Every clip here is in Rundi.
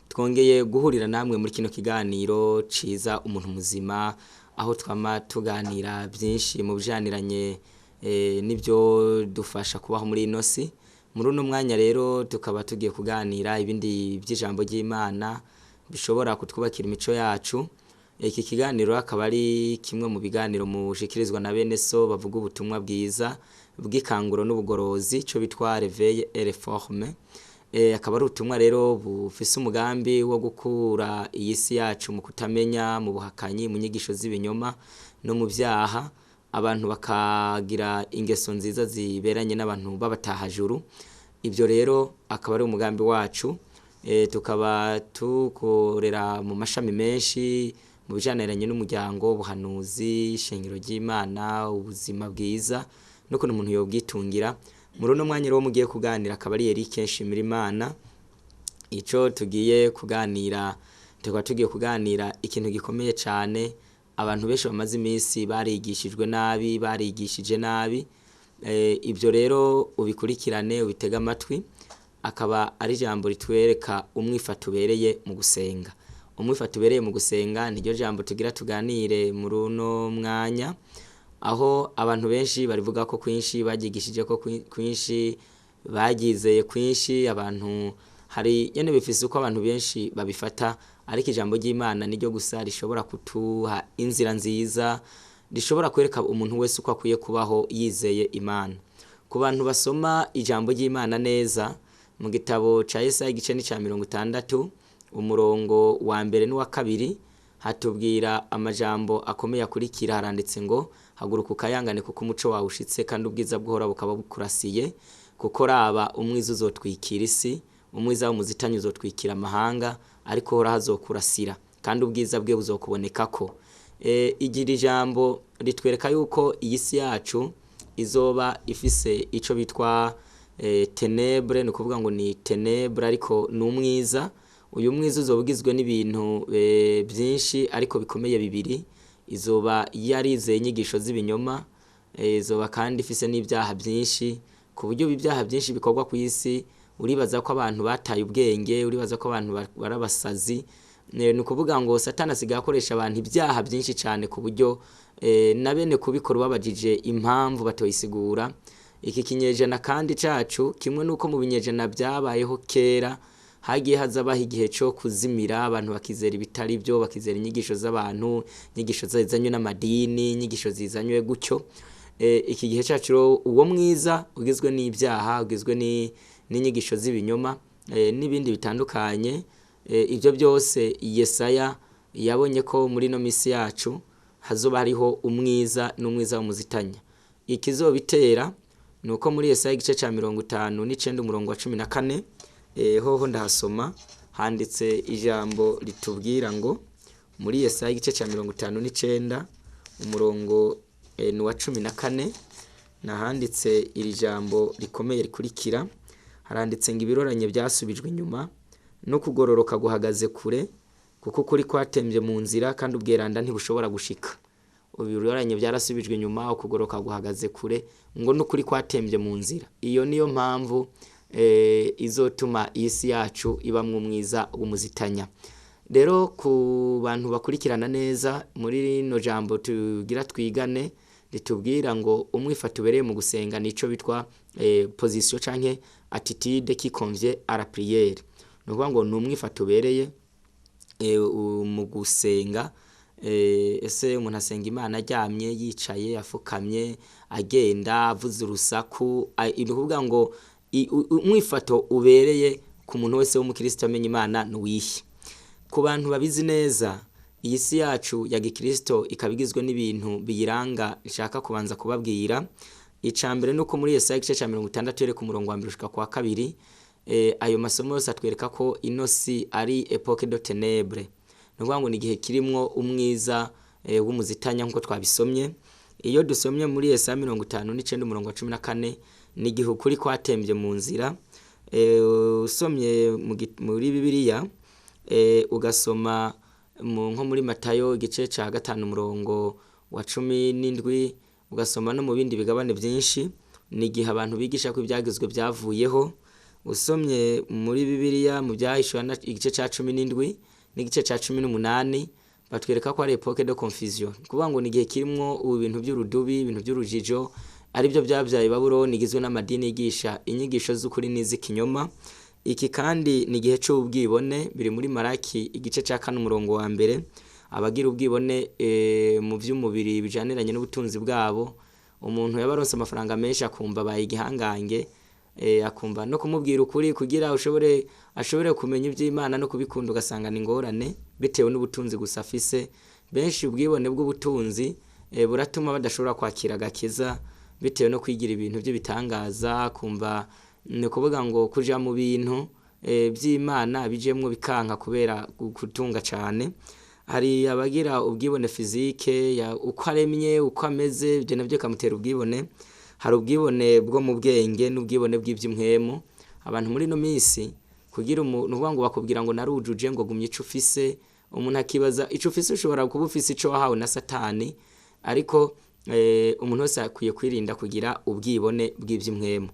Twongeye guhurira namwe muri kino kiganiro ciza umuntu muzima, aho twama tuganira byinshi mu bijaniranye n'ibyo dufasha kubaho muri ino si. Muri uno mwanya rero tukaba tugiye kuganira ibindi by'ijambo ry'Imana bishobora kutwubakira imico yacu. Iki kiganiro akaba ari kimwe mu biganiro mushikirizwa na bene so bavuga ubutumwa bwiza bw'ikanguro n'ubugorozi, ico bitwa Reveil et Reforme. Akaba ari ubutumwa rero bufise umugambi wo gukura iyi si yacu mu kutamenya, mu buhakanyi, mu nyigisho z'ibinyoma no mu vyaha, abantu bakagira ingeso nziza ziberanye n'abantu b'abatahajuru. Ivyo rero akaba ari umugambi wacu, tukaba tukorera mu mashami menshi mu bijaniranye n'umuryango, ubuhanuzi, ishengero ry'Imana, ubuzima bwiza n'ukuntu umuntu yobwitungira. Muri uno mwanya rero mugiye kuganira akaba ari Eric Nshimirimana. Ico tugiye kuganira, tukaba tugiye kuganira ikintu gikomeye cane abantu benshi bamaze iminsi barigishijwe nabi, barigishije nabi. Ivyo rero ubikurikirane, ubitege amatwi, akaba ari ijambo ritwereka umwifato ubereye mu gusenga. Umwifato ubereye mu gusenga niryo jambo tugira tuganire muri uno mwanya, aho abantu benshi barivuga ko kwinshi, baryigishije ko kwinshi, baryizeye kwinshi, abantu hari nyene bifise uko abantu benshi babifata, ariko ijambo ry'Imana niryo gusa rishobora kutuha inzira nziza, rishobora kwereka umuntu wese uko akwiye kubaho yizeye Imana. Ku bantu basoma ijambo ry'Imana neza, mu gitabo ca Yesaya igice ni ca 60, umurongo wa mbere n'uwa kabiri, hatubwira amajambo akomeye akurikira. Haranditse ngo: haguruka ukayangane kuko umuco wawe ushitse, kandi ubwiza bw'Uhoraho bukaba bukurasiye. Kuko raba, umwiza uzotwikira isi, umwiza w'umuzitanyi uzotwikira amahanga, ariko Uhoraho azokurasira, kandi ubwiza bwe buzokubonekako. Igira ijambo ritwereka yuko iyi si yacu izoba ifise ico bitwa tenebre, ni ukuvuga ngo ni tenebre ariko ni umwiza. Uyu mwiza uzoba ugizwe n'ibintu byinshi ariko bikomeye bibiri. Izoba yarizeye inyigisho z'ibinyoma, izoba kandi ifise n'ibyaha byinshi, ku buryo ibyaha byinshi bikorwa ku isi uribaza ko abantu bataye ubwenge, uribaza ko abantu bari abasazi. Ni ukuvuga ngo Satani asigaye akoresha abantu ibyaha byinshi cyane, ku buryo na bene kubikora ubabajije impamvu batoyisigura. Iki kinyejana kandi cacu, kimwe n'uko mu binyejana byabayeho kera hagiye hazabaho igihe co kuzimira, abantu bakizera ibitari byo, bakizera inyigisho z'abantu, inyigisho zizanywe n'amadini, inyigisho zizanywe gutyo. Iki gihe cacu rero uwo mwiza ugizwe n'ibyaha, ugizwe n'inyigisho z'ibinyoma, n'ibindi bitandukanye. Ivyo byose Yesaya yabonye ko muri ino misi yacu hazoba hariho umwiza n'umwiza w'umuzitanya. Ikizobitera ni uko muri Yesaya igice ca 59 umurongo wa 14, hoho ndahasoma, handitse ijambo ritubwira ngo muri Yesaya igice ca 59 umurongo ni uwa 14, nahanditse iri jambo rikomeye rikurikira. Haranditse ngo: ibiroranye byasubijwe inyuma, no kugororoka guhagaze kure, kuko ukuri kwatemvye mu nzira, kandi ubweranda ntibushobora gushika. Ibiroranye byarasubijwe inyuma, ukugororoka guhagaze kure, ngo n'ukuri kwatemvye mu nzira. Iyo niyo mpamvu izotuma iyi si yacu ibamwo umwiza w'umuzitanya. Rero ku bantu bakurikirana neza muri rino jambo tugira twigane, ritubwira ngo umwifato ubereye mu gusenga nico bitwa position canke attitude qui convient à la prière. Ni ukuvuga ngo ni umwifato ubereye mu gusenga. Ese umuntu asenga Imana aryamye, yicaye, afukamye, agenda, avuze urusaku? Ni ukuvuga ngo umwifato ubereye ku muntu wese w'umukristo amenya Imana ni uwihe? Ku bantu babizi neza, iyi si yacu ya gikristo ikaba igizwe n'ibintu biyiranga nshaka kubanza kubabwira. Ica mbere nuko muri Yesaya igice ca 60 uhereye ku murongo wa mbere gushika ku wa kabiri, ayo masomo yose atwereka ko ino si ari epoque de ténèbres. Ni ukuvuga ngo ni igihe kirimwo umwiza w'umuzitanya nk'uko twabisomye. Iyo dusomye muri Yesaya 59 umurongo wa 14, ni igihe ukuri kwatemvye mu nzira. Usomye muri Bibiliya, ugasoma nko muri Matayo igice ca 5 umurongo wa 17, ugasoma no mu bindi bigabane vyinshi. Ni igihe abantu bigisha ko ibyagezwe byavuyeho. Usomye muri Bibiliya mu Byahishuwe igice ca 17 n'igice ca 18, batwereka ko ari époque de confusion, ni ukuvuga ngo ni igihe kirimwo ibintu by'urudubi, ibintu by'urujijo, aribyo byabyaye Babuloni igizwe n'amadini yigisha inyigisho z'ukuri n'iz'ikinyoma. Iki kandi ni igihe c'ubwibone, biri muri Maraki igice ca 4 umurongo wa 1. Abagira ubwibone mu vy'umubiri bijaniranye n'ubutunzi bwabo. Umuntu yaba aronse amafaranga menshi akumva abaye igihangange, akumva no kumubwira ukuri kugira ashobore kumenya ivy'Imana no kubikunda ugasanga ni ingorane, bitewe n'ubutunzi gusa afise. Benshi ubwibone bw'ubutunzi buratuma badashobora kwakira agakiza, bitewe no kwigira ibintu vy'ibitangaza, kumva ni ukuvuga ngo kuja mu bintu vy'Imana bijemwo bikanka kubera gutunga cane. Hari abagira ubwibone physique, uko aremye, uko ameze, ivyo navyo bikamutera ubwibone. Hari ubwibone bwo mu bwenge n'ubwibone bw'ivy'impwemu. Abantu muri ino minsi kugira umuntu nukuvuga ngo bakubwira ngo narujuje, ngo gumya ico ufise, umuntu akibaza ico ufise, ushobora kuba ufise ico wahawe na Satani, ariko umuntu wese akwiye kwirinda kugira ubwibone bw'ivy'impwemu.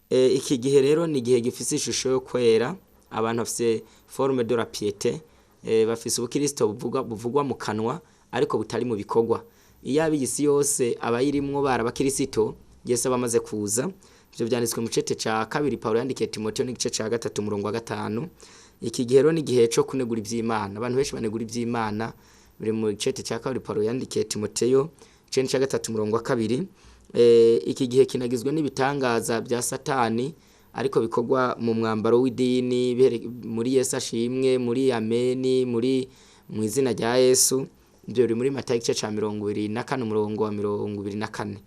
Iki gihe rero ni igihe gifise ishusho yo kwera, abantu bafise forme de la piété, bafise ubukristo buvugwa mu kanwa ariko butari mu bikorwa. Iyaba iyi si yose abayirimwo bari abakirisito, Yesu aba amaze kuza. Ivyo vyanditswe mu cete ca 2 Pawulo yandikiye Timoteyo n'igice ca 3 umurongo wa 5. Iki gihe rero ni igihe co kunegura ivy'Imana. Abantu benshi banegura ivy'Imana, biri mu cete ca 2 Pawulo yandikiye Timoteyo, igice ca 3 umurongo wa 2. Iki gihe kinagizwe n'ibitangaza vya Satani, ariko bikorwa mu mwambaro w'idini, muri Yesu ashimwe, muri ameni, muri mu izina rya Yesu. Ivyo biri muri Matayo igice ca 24 umurongo wa 24.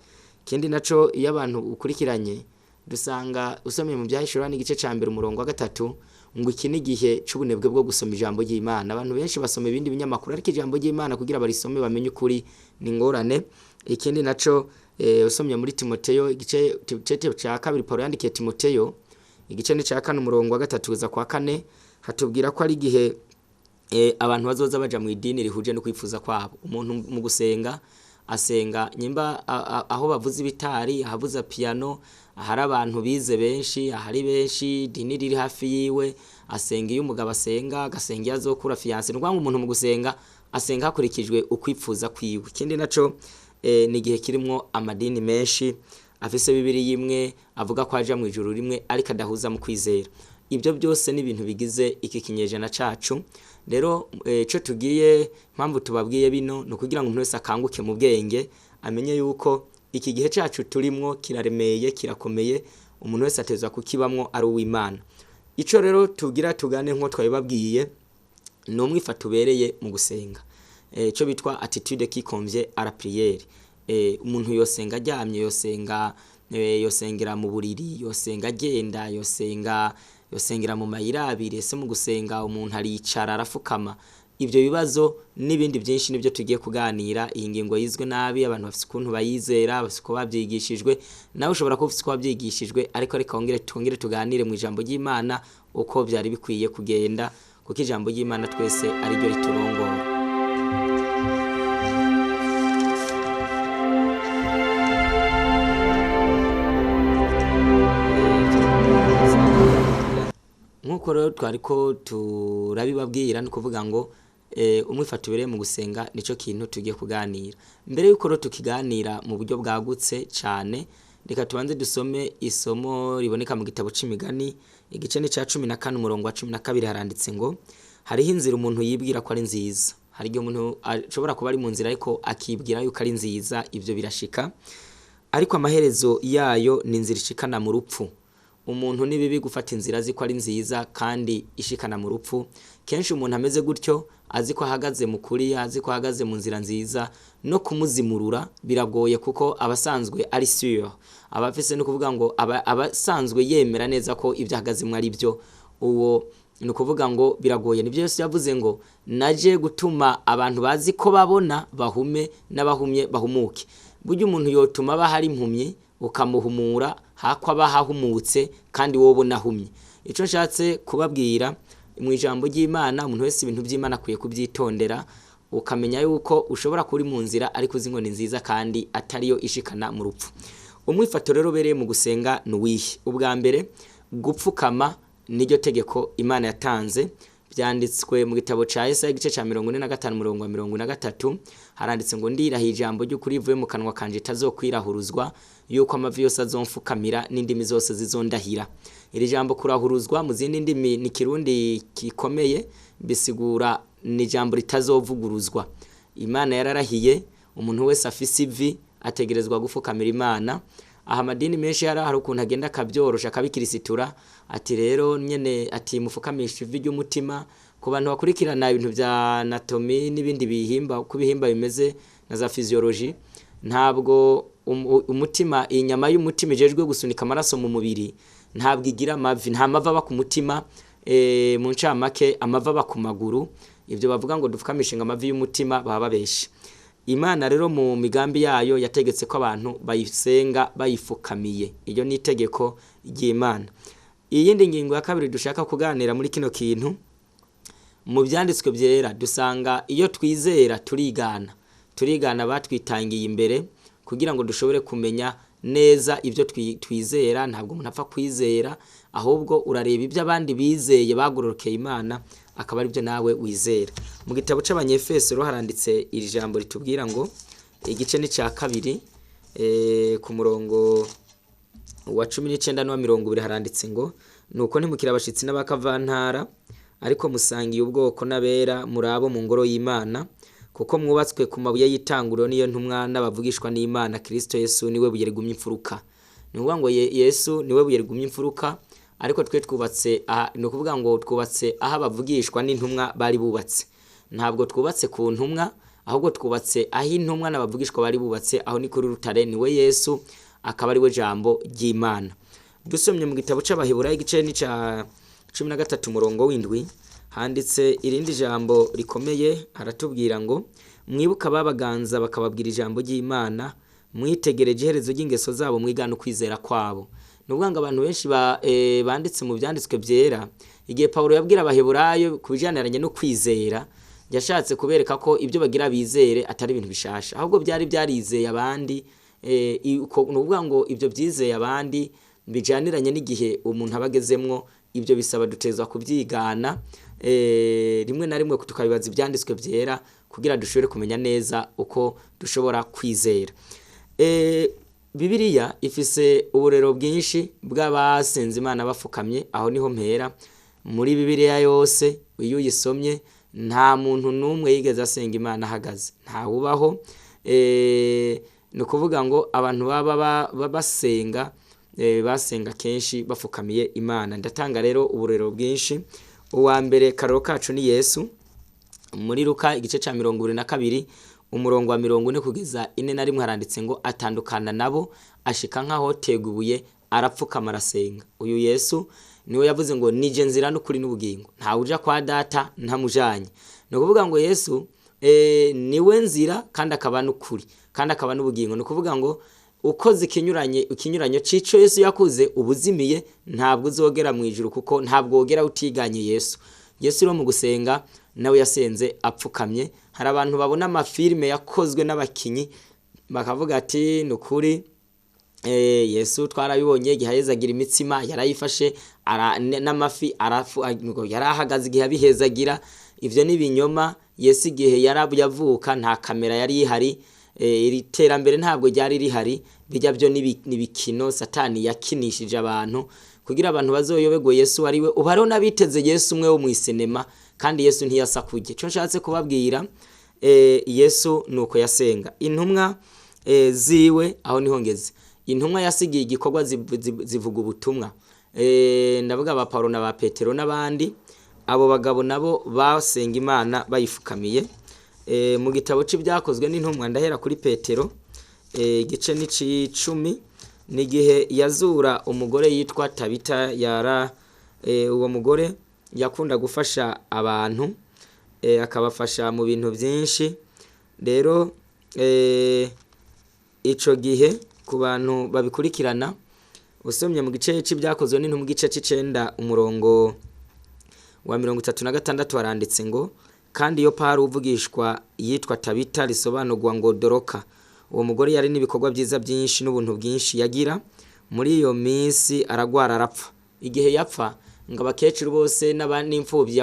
Ikindi naco, iyo abantu ukurikiranye, dusanga usomye mu Byahishuwe n'igice ca 1 umurongo wa 3, ngo iki ni igihe c'ubunebwe bwo gusoma ijambo ry'Imana. Abantu benshi basoma ibindi binyamakuru, ariko ijambo ry'Imana kugira barisome bamenye ukuri ni ingorane. Ikindi naco, usomye muri Timoteyo igice ca 2 Pawulo yandikiye Timoteyo igice ni ca 4 umurongo wa 3 kuza kwa 4, hatubwira ko ari igihe abantu bazoza baja mu idini rihuje no kwifuza kwabo. Umuntu mu gusenga asenga nyimba aho bavuza ibitari, ahavuza piano, ahari abantu bize benshi, ahari benshi, idini riri hafi yiwe, asenga iyo umugabo asenga, agasenga iyo azokura fiancé. Ni ukuvuga ngo umuntu mu gusenga asenga hakurikijwe ukwipfuza kwiwe. Ikindi naco, ni igihe kirimwo amadini menshi afise Bibiliya imwe, avuga ko aja mw'ijuru rimwe, ariko adahuza mu kwizera. Ibyo byose ni ibintu bigize iki kinyejana cacu. Rero ico tugiye, mpamvu tubabwiye bino, ni ukugira ngo umuntu wese akanguke mu bwenge, amenye yuko iki gihe cacu turimwo kiraremeye, kirakomeye, umuntu wese atezwa kukibamwo ari uw'Imana. Ico rero tugira tugane nko twabibabwiye, ni umwifato ubereye mu gusenga, ico bitwa attitude qui convient à la prière. Umuntu yosenga aryamye, yosenga yosengera mu buriri, yosenga agenda, yosengera mu mayira abiri. Ese mu gusenga umuntu aricara, arafukama? Ivyo bibazo n'ibindi byinshi nibyo tugiye kuganira. Iyi ngingo yizwe nabi, abantu bafise ukuntu bayizera, bafise uko bavyigishijwe. Nawe ushobora kuba ufise uko wavyigishijwe, ariko reka twongere tuganire mu ijambo ry'Imana uko vyari bikwiye kugenda, kuko ijambo ry'Imana twese ariryo riturongora. Nk'uko rero twariko turabibabwira, ni ukuvuga ngo umwifato ubereye mu gusenga nico kintu tugiye kuganira. Mbere yuko rero tukiganira mu buryo bwagutse cane, reka tubanze dusome isomo riboneka mu gitabo c'Imigani, igice ni ca 14 umurongo wa 12. Haranditse ngo hariho inzira umuntu yibwira ko ari nziza. Hari igihe umuntu ashobora kuba ari mu nzira ariko akibwira yuko ari nziza, ivyo birashika, ariko amaherezo yayo ni inzira ishikana mu rupfu. Umuntu ni bibi gufata inzira azi ko ari nziza kandi ishikana mu rupfu. Kenshi umuntu ameze gutyo, azi ko ahagaze mu kuri, azi ko ahagaze mu nzira nziza, no kumuzimurura biragoye, kuko aba asanzwe ari sûr, aba afise, no kuvuga ngo aba asanzwe yemera neza ko ibyo ahagazemwo ari byo. Uwo ni ukuvuga ngo biragoye. Nibyo Yesu yavuze ngo naje gutuma abantu bazi ko babona bahume, n'abahumye bahumuke. Burya umuntu yotuma aba hari impumyi ukamuhumura, hako aba ahumutse kandi wowe ubona ahumye. Ico nshatse kubabwira mu ijambo ry'Imana, umuntu wese ibintu by'Imana akwiye kubyitondera, ukamenya yuko ushobora kuba uri mu nzira ariko uzi ngo ni nziza kandi atariyo ishikana mu rupfu. Umwifato rero ubereye mu gusenga ni uwihe? Ubwa mbere, gupfukama niryo tegeko Imana yatanze. Byanditswe mu gitabo ca Yesaya, igice ca 45, umurongo wa 43. Haranditse ngo: "Ndirahiye ijambo ry'ukuri rivuye mu kanwa kanje itazokwirahuruzwa, yuko amavi yose azomfukamira n'indimi zose zizondahira." Iri jambo kurahuruzwa mu zindi ndimi ni Kirundi gikomeye, bisigura ni ijambo ritazovuguruzwa. Imana yararahiye, umuntu wese afise ivi ategerezwa gufukamira Imana. Aha amadini menshi hari ukuntu agenda akabyorosha, akabikirisitura, ati rero nyene ati mufukamisha ivi ry'umutima. Ku bantu bakurikirana ibintu vya anatomy n'ibindi bihimba, uko ibihimba bimeze na za physiology, ntabwo umutima, inyama y'umutima ijejwe gusunika amaraso mu mubiri, ntabwo igira amavi. Nta mavi aba ku mutima. Mu ncamake, amavi aba ku maguru. Ibyo bavuga ngo dupfukamishe ngo amavi y'umutima, baba babeshe. Imana rero mu migambi yayo yategetse ko abantu bayisenga bayifukamiye. Iyo ni itegeko ry'Imana. Iyindi ngingo ya kabiri dushaka kuganira muri kino kintu, mu byanditswe byera dusanga iyo twizera turigana, turigana batwitangiye imbere kugira ngo dushobore kumenya neza ibyo twizera. Ntabwo umuntu apfa kwizera, ahubwo urareba ibyo abandi bizeye bagororokeye Imana, akaba aribyo nawe wizera. Mu gitabo c'Abanyefeso rero haranditse iri jambo ritubwira ngo, igice ni ca kabiri, ku murongo wa 19 n'uwa 20, haranditse ngo: "Nuko ntimukiri abashitsi n'abakavantara, ariko musangiye ubwoko n'abera, muri abo mu ngoro y'Imana, kuko mwubatswe ku mabuye y'itanguriro, niyo ntumwa n'abavugishwa n'Imana. Kristo Yesu niwe buye rigumya imfuruka." Ni ukuvuga ngo Yesu niwe buye rigumya imfuruka, ariko twe twubatse aha, ni ukuvuga ngo twubatse aho abavugishwa n'intumwa bari bubatse. Ntabwo twubatse ku ntumwa, ahubwo twubatse aho intumwa n'abavugishwa bari bubatse. Aho ni kuri rutare, niwe Yesu, akaba ari we jambo ry'Imana. Dusomye mu gitabo c'Abaheburayo, igice ni ca 13, umurongo w'indwi, handitse irindi jambo rikomeye. Haratubwira ngo: "Mwibuke ababaganza bakababwira ijambo ry'Imana, mwitegereje iherezo ry'ingeso zabo, mwigana ukwizera kwabo." Ni ukuvuga ngo abantu benshi banditse mu byanditswe byera, igihe Pawulo yabwira Abaheburayo ku bijaniranye no kwizera, yashatse kubereka ko ibyo bagira bizere atari ibintu bishasha, ahubwo byari byarizeye abandi. Ni ukuvuga ngo ibyo byizeye abandi bijaniranye n'igihe umuntu aba agezemwo, ibyo bisaba dutezwa kubyigana, rimwe na rimwe tukabibaza ibyanditswe byera kugira dushobore kumenya neza uko dushobora kwizera. Bibiliya ifise uburero bwinshi bw'abasenze Imana bafukamye. Aho niho mpera. Muri Bibiliya yose iyo uyisomye, nta muntu n'umwe yigeze asenga Imana ahagaze, ntawubaho. Ni ukuvuga ngo abantu baba basenga, basenga kenshi bafukamiye Imana. Ndatanga rero uburero bwinshi. Uwa mbere, karoro kacu ni Yesu. Muri Luka, igice ca 22, umurongo wa 40 kugeza 41, haranditse ngo: "Atandukana nabo, ashika nk'aho tegubuye, arapfukama, arasenga." Uyu Yesu niwe yavuze ngo: "Nije nzira n'ukuri n'ubugingo, ntawe uja kwa Data ntamujanye." Ni ukuvuga ngo Yesu niwe nzira, kandi akaba n'ukuri, kandi akaba n'ubugingo. Ni ukuvuga ngo ukoze ikinyuranye, ikinyuranyo c'ico Yesu yakuze, ubuzimiye, ntabwo uzogera mu ijuru, kuko ntabwo wogera utiganye Yesu. Yesu rero mu gusenga nawe yasenze apfukamye. Hari abantu babona amafilime yakozwe n'abakinyi bakavuga ati: "Ni ukuri, Yesu twarabibonye igihe ahezagira imitsima, yarayifashe n'amafi, ngo yari ahagaze igihe abihezagira." Ivyo ni ibinyoma. Yesu igihe yavuka nta kamera yari ihari, iri terambere ntabwo ryari rihari. Bijya byo n'ibikino Satani yakinishije abantu kugira abantu bazoyoberwe Yesu ari we. Ubu hariho n'abiteze Yesu umwe wo mw'isinema, kandi Yesu ntiyasakuje. Ico nshatse kubabwira, Yesu nuko yasenga. Intumwa ziwe, aho niho ngeze, intumwa yasigiye igikorwa zivuga ubutumwa, ndavuga ba Paulo na ba Petero n'abandi. Abo bagabo nabo basenga Imana bayifukamiye. Mu gitabo c'Ibyakozwe n'Intumwa, ndahera kuri Petero, igice ni c'icumi, ni igihe yazura umugore yitwa Tabita. Yara uwo mugore yakunda gufasha abantu, akabafasha mu bintu byinshi. Rero ico gihe, ku bantu babikurikirana, usomye mu gice c'Ibyakozwe n'Intumwa, igice c'icenda, umurongo wa 36, haranditse ngo: "Kandi iyo pari uvugishwa yitwa Tabita, risobanurwa ngo Doroka." Uwo mugore yari n'ibikorwa byiza byinshi n'ubuntu bwinshi yagira. Muri iyo minsi aragwara arapfa. Igihe yapfa, ngo abakecuru bose n'imfubyi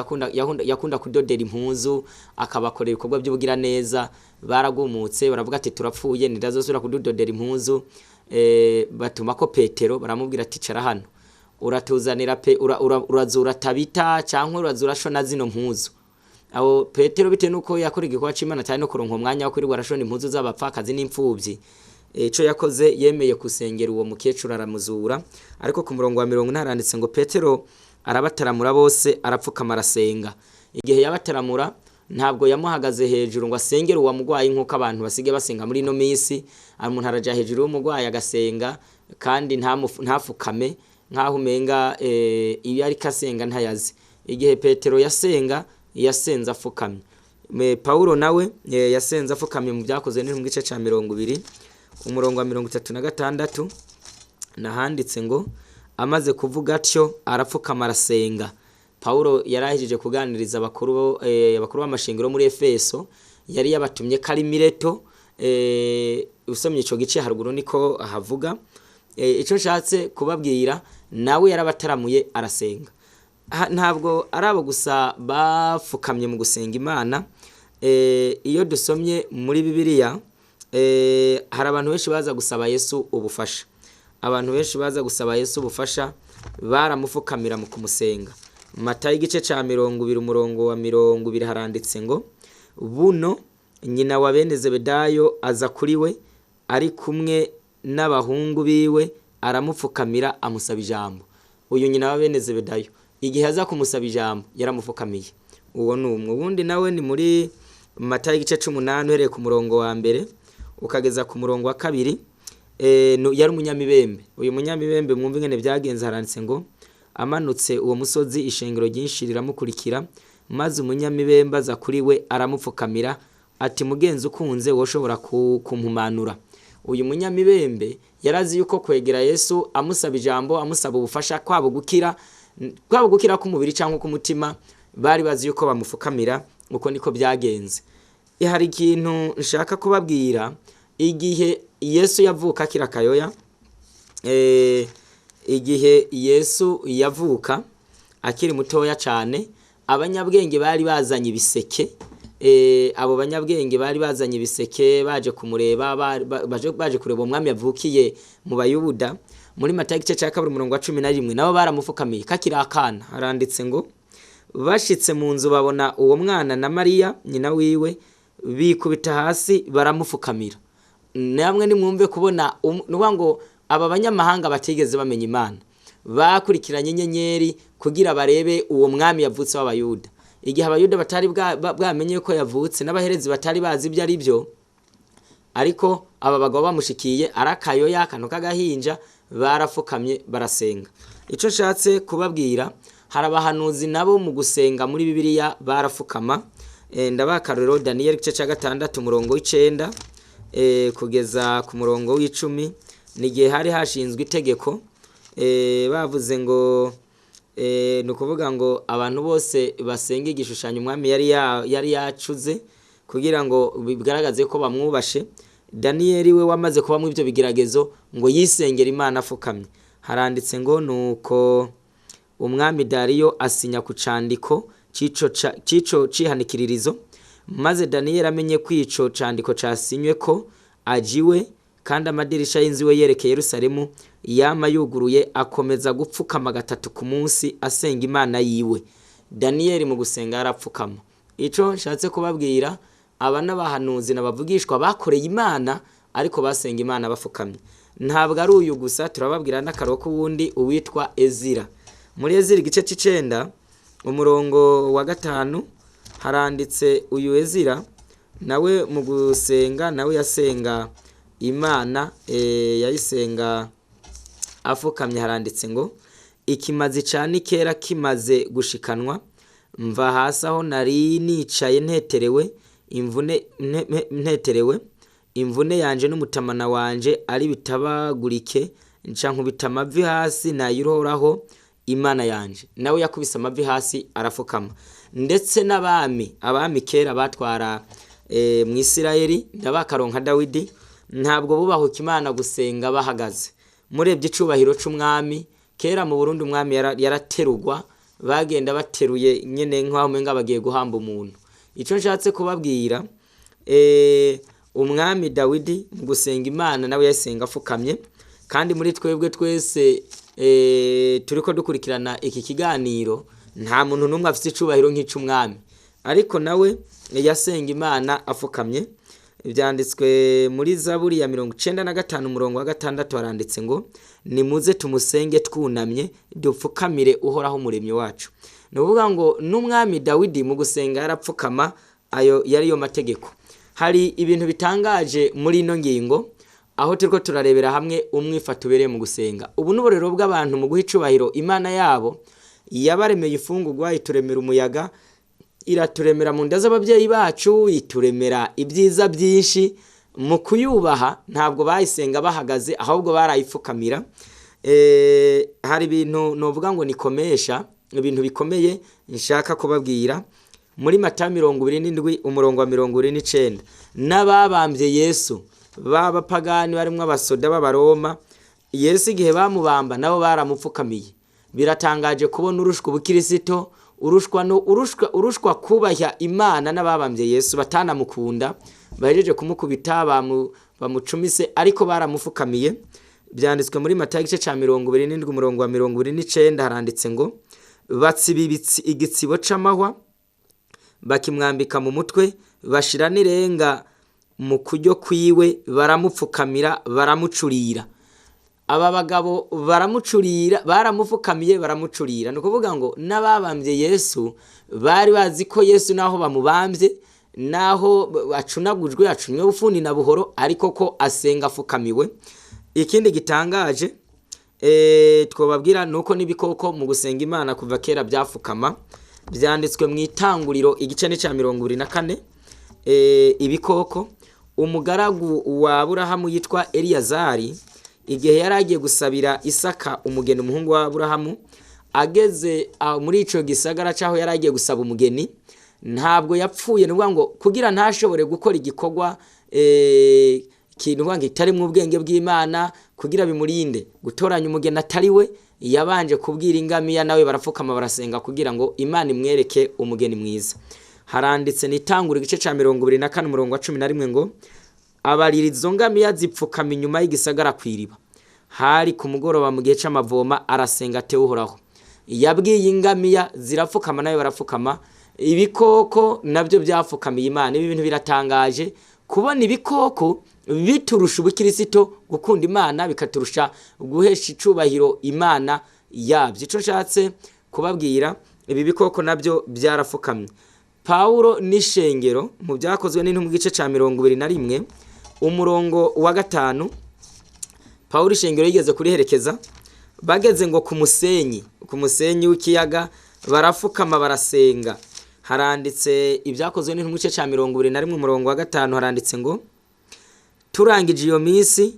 yakunda kudodera impuzu, akabakorera ibikorwa by'ubugiraneza, baragumutse baravuga ati turapfuye, ntitazosubira kudodera impuzu. Batuma ko Petero, baramubwira ati cara hano, uratuzanira pe urazura Tabita cyangwa urazura shona zino mpuzu. Aho Petero, bitewe nuko yakora igikorwa c'Imana cyane no kuronka umwanya wo kwirirwa arashona impuzu z'abapfakazi n'imfubyi, ico yakoze yemeye gusengera uwo mukecuru aramuzura. Ariko ku murongo wa 40 haranditse ngo Petero arabataramura bose, arapfukama, arasenga. Igihe yabataramura, ntabwo yamuhagaze hejuru ngo asengere uwo mugwayi nk'uko abantu basigaye basenga muri ino minsi. Umuntu araja hejuru y'umugwayi agasenga kandi ntafukame, nk'aho umenga iyo ariko asenga ntayazi. Igihe Petero yasenga, yasenze afukamye. Paulo nawe yasenze afukamye mu Byakozwe ni mu gice ca 20, umurongo wa 36, nahanditse ngo amaze kuvuga atyo arapfukama arasenga. Paulo yarahejeje kuganiriza abakuru b'amashengero muri Efeso, yari yabatumye ko ari Mileto. Usomye ico gice haruguru niko havuga. Ico nshatse kubabwira, nawe yarabataramuye arasenga. Ntabwo ari abo gusa bapfukamye mu gusenga Imana. Iyo dusomye muri Bibiliya, hari abantu benshi baza gusaba Yesu ubufasha. Abantu benshi baza gusaba Yesu ubufasha baramufukamira mu kumusenga. Matayo igice ca 20, umurongo wa 20, haranditse ngo buno nyina wa bene Zebedayo aza kuri we ari kumwe n'abahungu biwe, aramupfukamira amusaba ijambo. Uyu nyina wa bene Zebedayo, igihe aza kumusaba ijambo, yaramupfukamiye. Uwo ni umwe. Ubundi nawe ni muri Matayo igice c'umunani, uhereye ku murongo wa mbere ukageza ku murongo wa kabiri. Yari umunyamibembe. Uyu munyamibembe, mwumva ingene byagenze, haranditse ngo amanutse uwo musozi, ishengero ryinshi riramukurikira, maze umunyamibembe aza kuri we aramupfukamira ati mugenzi ukunze, woshobora kumpumanura. Uyu munyamibembe yarazi yuko kwegera Yesu amusaba ijambo, amusaba ubufasha, kwabo gukira k'umubiri cyangwa k'umutima, bari bazi yuko bamufukamira. Uko niko byagenze. Hari ikintu nshaka kubabwira. Igihe Yesu yavuka akiri akayoya, igihe Yesu yavuka akiri mutoya cyane, abanyabwenge bari bazanye ibiseke. Abo banyabwenge bari bazanye ibiseke baje kumureba, baje kureba umwami yavukiye mu Bayuda. Muri Matayo igice cya 2, umurongo wa 11, nabo baramufukamiye kakiri akana. Haranditse ngo bashitse mu nzu babona uwo mwana na Mariya nyina wiwe, bikubita hasi baramufukamira. Namwe nimwumve kubona ni ukuvuga ngo aba banyamahanga batigeze bamenya Imana bakurikiranye inyenyeri kugira barebe uwo mwami yavutse w'Abayuda. Igihe Abayuda batari bwamenye ko yavutse, n'abaherezi batari bazi ibyo ari byo, ariko aba bagabo bamushikiye ari akayoya, akantu k'agahinja, barafukamye barasenga. Icyo nshatse kubabwira, hari abahanuzi nabo mu gusenga muri Bibiliya barafukama. Ndabaha akarorero: Daniyeli igice cya 6, umurongo w'9 kugeza ku murongo w'10. Ni igihe hari hashinzwe itegeko, bavuze ngo ni ukuvuga ngo abantu bose basenga igishushanyo umwami yari yacuze kugira ngo bigaragaze ko bamwubashe. Daniyeli we wamaze kubamo ibyo bigeragezo, ngo yisengera Imana afukamye. Haranditse ngo nuko umwami Dariyo asinya ku candiko c'ico cihanikiririzo, maze Daniyeli amenye ko ico candiko casinywe ko ajiwe, kandi amadirisha y'inzu iwe yerekeye Yerusalemu yama yuguruye, akomeza gupfukama gatatu ku munsi asenga Imana yiwe. Daniyeli mu gusenga yarapfukama. Ico nshatse kubabwira, aba n'abahanuzi n'abavugishwa bakoreye Imana, ariko basenga Imana bafukamye. Ntabwo ari uyu gusa, turababwira n'akaroko k'uwundi uwitwa Ezira. Muri Ezira igice c'icenda, umurongo wa 5, haranditse uyu Ezira nawe mu gusenga, nawe yasenga Imana, yayisenga afukamye. Haranditse ngo ikimazi ca nikera kimaze gushikanwa, mva hasi aho nari nicaye nteterewe imvune, nteterewe imvune yanje n'umutamana wanje ari bitabagurike, nca nkubita amavi hasi nayiroraho Imana yanje. Nawe yakubise amavi hasi arafukama. Ndetse n'abami, abami kera batwara mu Isirayeli, ndabakaronka Dawidi. Ntabwo bubahuka Imana gusenga bahagaze. Murebye icubahiro c'umwami, kera mu Burundi umwami yaraterugwa, bagenda bateruye nyene nk'aho umenga bagiye guhamba umuntu. Ico nshatse kubabwira, umwami Dawidi mu gusenga Imana nawe yasenga afukamye, kandi muri twebwe twese turiko dukurikirana iki kiganiro, nta muntu n'umwe afise icubahiro nk'ic'umwami, ariko nawe yasenga Imana afukamye. Vyanditswe muri Zaburi ya 95 umurongo wa 6, haranditse ngo: "Nimuze tumusenge twunamye, dupfukamire Uhoraho umuremyi wacu." Ni ukuvuga ngo n'umwami Dawidi mu gusenga yarapfukama, ayo yari yo mategeko. Hari ibintu bitangaje muri ino ngingo, aho turiko turarebera hamwe umwifato ubereye mu gusenga. Ubu n'uburero bw'abantu mu guha icubahiro Imana yabo yabaremeye ifungurwa, ituremera umuyaga, iraturemera mu nda z'ababyeyi bacu, ituremera ibyiza byinshi. Mu kuyubaha ntabwo bayisenga bahagaze, ahubwo barayipfukamira. Hari ibintu novuga ngo nikomesha, ibintu bikomeye nshaka kubabwira. Muri Matayo 27 umurongo wa 29, n'ababambye Yesu b'abapagani barimwo abasoda b'Abaroma, Yesu igihe bamubamba nabo baramupfukamiye. Biratangaje kubona urushwa ubukirisito, urushwa no urushwa, urushwa kubaha Imana n'ababambye Yesu batanamukunda, bahejeje kumukubita, bamucumise, ariko baramufukamiye. Byanditswe muri Matayo igice ca 27 umurongo wa 29, haranditse ngo: "Batsiba igitsibo c'amahwa, bakimwambika mu mutwe, bashira n'irenga mu kuryo kwiwe, baramupfukamira, baramucurira." Aba bagabo baramucurira, baramupfukamiye, baramucurira. Ni ukuvuga ngo n'ababambye Yesu bari bazi ko Yesu naho bamubambye, naho acunagujwe, acunywe bufuni na buhoro, ariko ko asenga afukamiwe. Ikindi gitangaje twobabwira nuko n'ibikoko mu gusenga Imana kuva kera byafukama. Byanditswe mu Itanguriro igice ni ca 24. Ibikoko, umugaragu wa Aburahamu yitwa Eliyazari, igihe yari agiye gusabira Isaka umugeni, umuhungu wa Aburahamu, ageze muri ico gisagara c'aho yari agiye gusaba umugeni, ntabwo yapfuye. Ni ukuvuga ngo kugira ntashobore gukora igikorwa kintu ngo kitarimwo ubwenge bw'Imana, kugira bimurinde gutoranya umugeni atari we, yabanje kubwira ingamiya, nawe barapfukama barasenga kugira ngo Imana imwereke umugeni mwiza. Haranditse nitangura igice ca 24 umurongo wa 11 ngo: "Abarira izo ngamiya zipfukama inyuma y'igisagara kw'iriba. Hari ku mugoroba mu gihe c'amavoma, arasenga atewe Uhoraho." Yabwiye ingamiya zirapfukama, nayo barapfukama. Ibikoko nabyo byapfukamiye Imana. Ibi bintu biratangaje kubona ibikoko biturusha ubukirisito, gukunda Imana, bikaturusha guhesha icubahiro Imana yabyo. Ico nshatse kubabwira, ibi bikoko nabyo byarafukamye. Pawulo n'ishengero mu Byakozwe n'Intumwa igice ca 21 umurongo wa 5, Pawulo ishengero yigeze kuriherekeza, bageze ngo ku musenyi w'ikiyaga, barafukama barasenga. Haranditse Ibyakozwe n'Intumwa igice ca 21 umurongo wa 5, haranditse ngo: "Turangije iyo minsi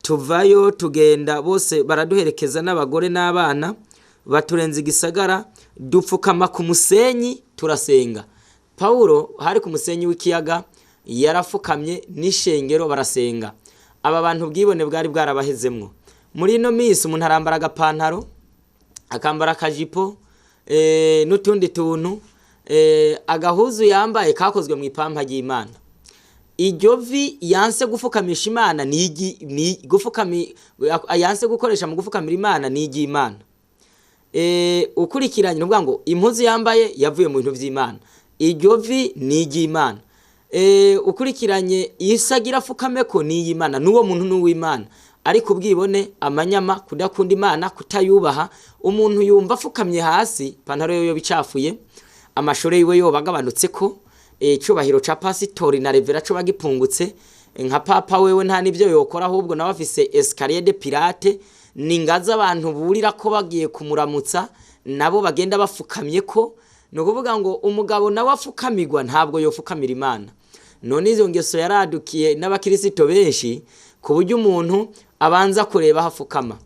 tuvayo tugenda, bose baraduherekeza n'abagore n'abana, baturenza igisagara, dupfukama ku musenyi turasenga." Pawulo hari ku musenyi w'ikiyaga, yarafukamye n'ishengero barasenga. Aba bantu ubwibone bwari bwarabahezemwo. Muri ino minsi umuntu arambara agapantaro, akambara akajipo n'utundi tuntu, agahuzu yambaye kakozwe mu ipampa ry'Imana. Iryo vi yanse gufukamisha Imana ni gufukami yanse gukoresha mu gufukamira Imana ni iry'Imana. Ukurikiranye, ni ukuvuga ngo impuzu yambaye yavuye mu bintu vy'Imana, iryo vi ni iry'Imana. Ukurikiranye isagira afukameko ni iy'Imana, n'uwo muntu ni uw'Imana. Ariko ubwibone, amanyama, kudakunda Imana, kutayubaha, umuntu yumva afukamye hasi ipantaro yiwe yoba icafuye, amashuri yiwe yoba agabanutse, ko icubahiro ca pasitori na revera coba gipungutse, nka papa wewe nta nivyo yokora, ahubwo nawe afise escalier de pirate, ni ingazi abantu burira ko bagiye kumuramutsa, nabo bagenda bafukamye ko. Ni ukuvuga ngo umugabo nawe afukamirwa ntabwo yofukamira Imana. None izo ngeso yaradukiye n'abakirisito benshi, ku buryo umuntu abanza kureba aho afukama.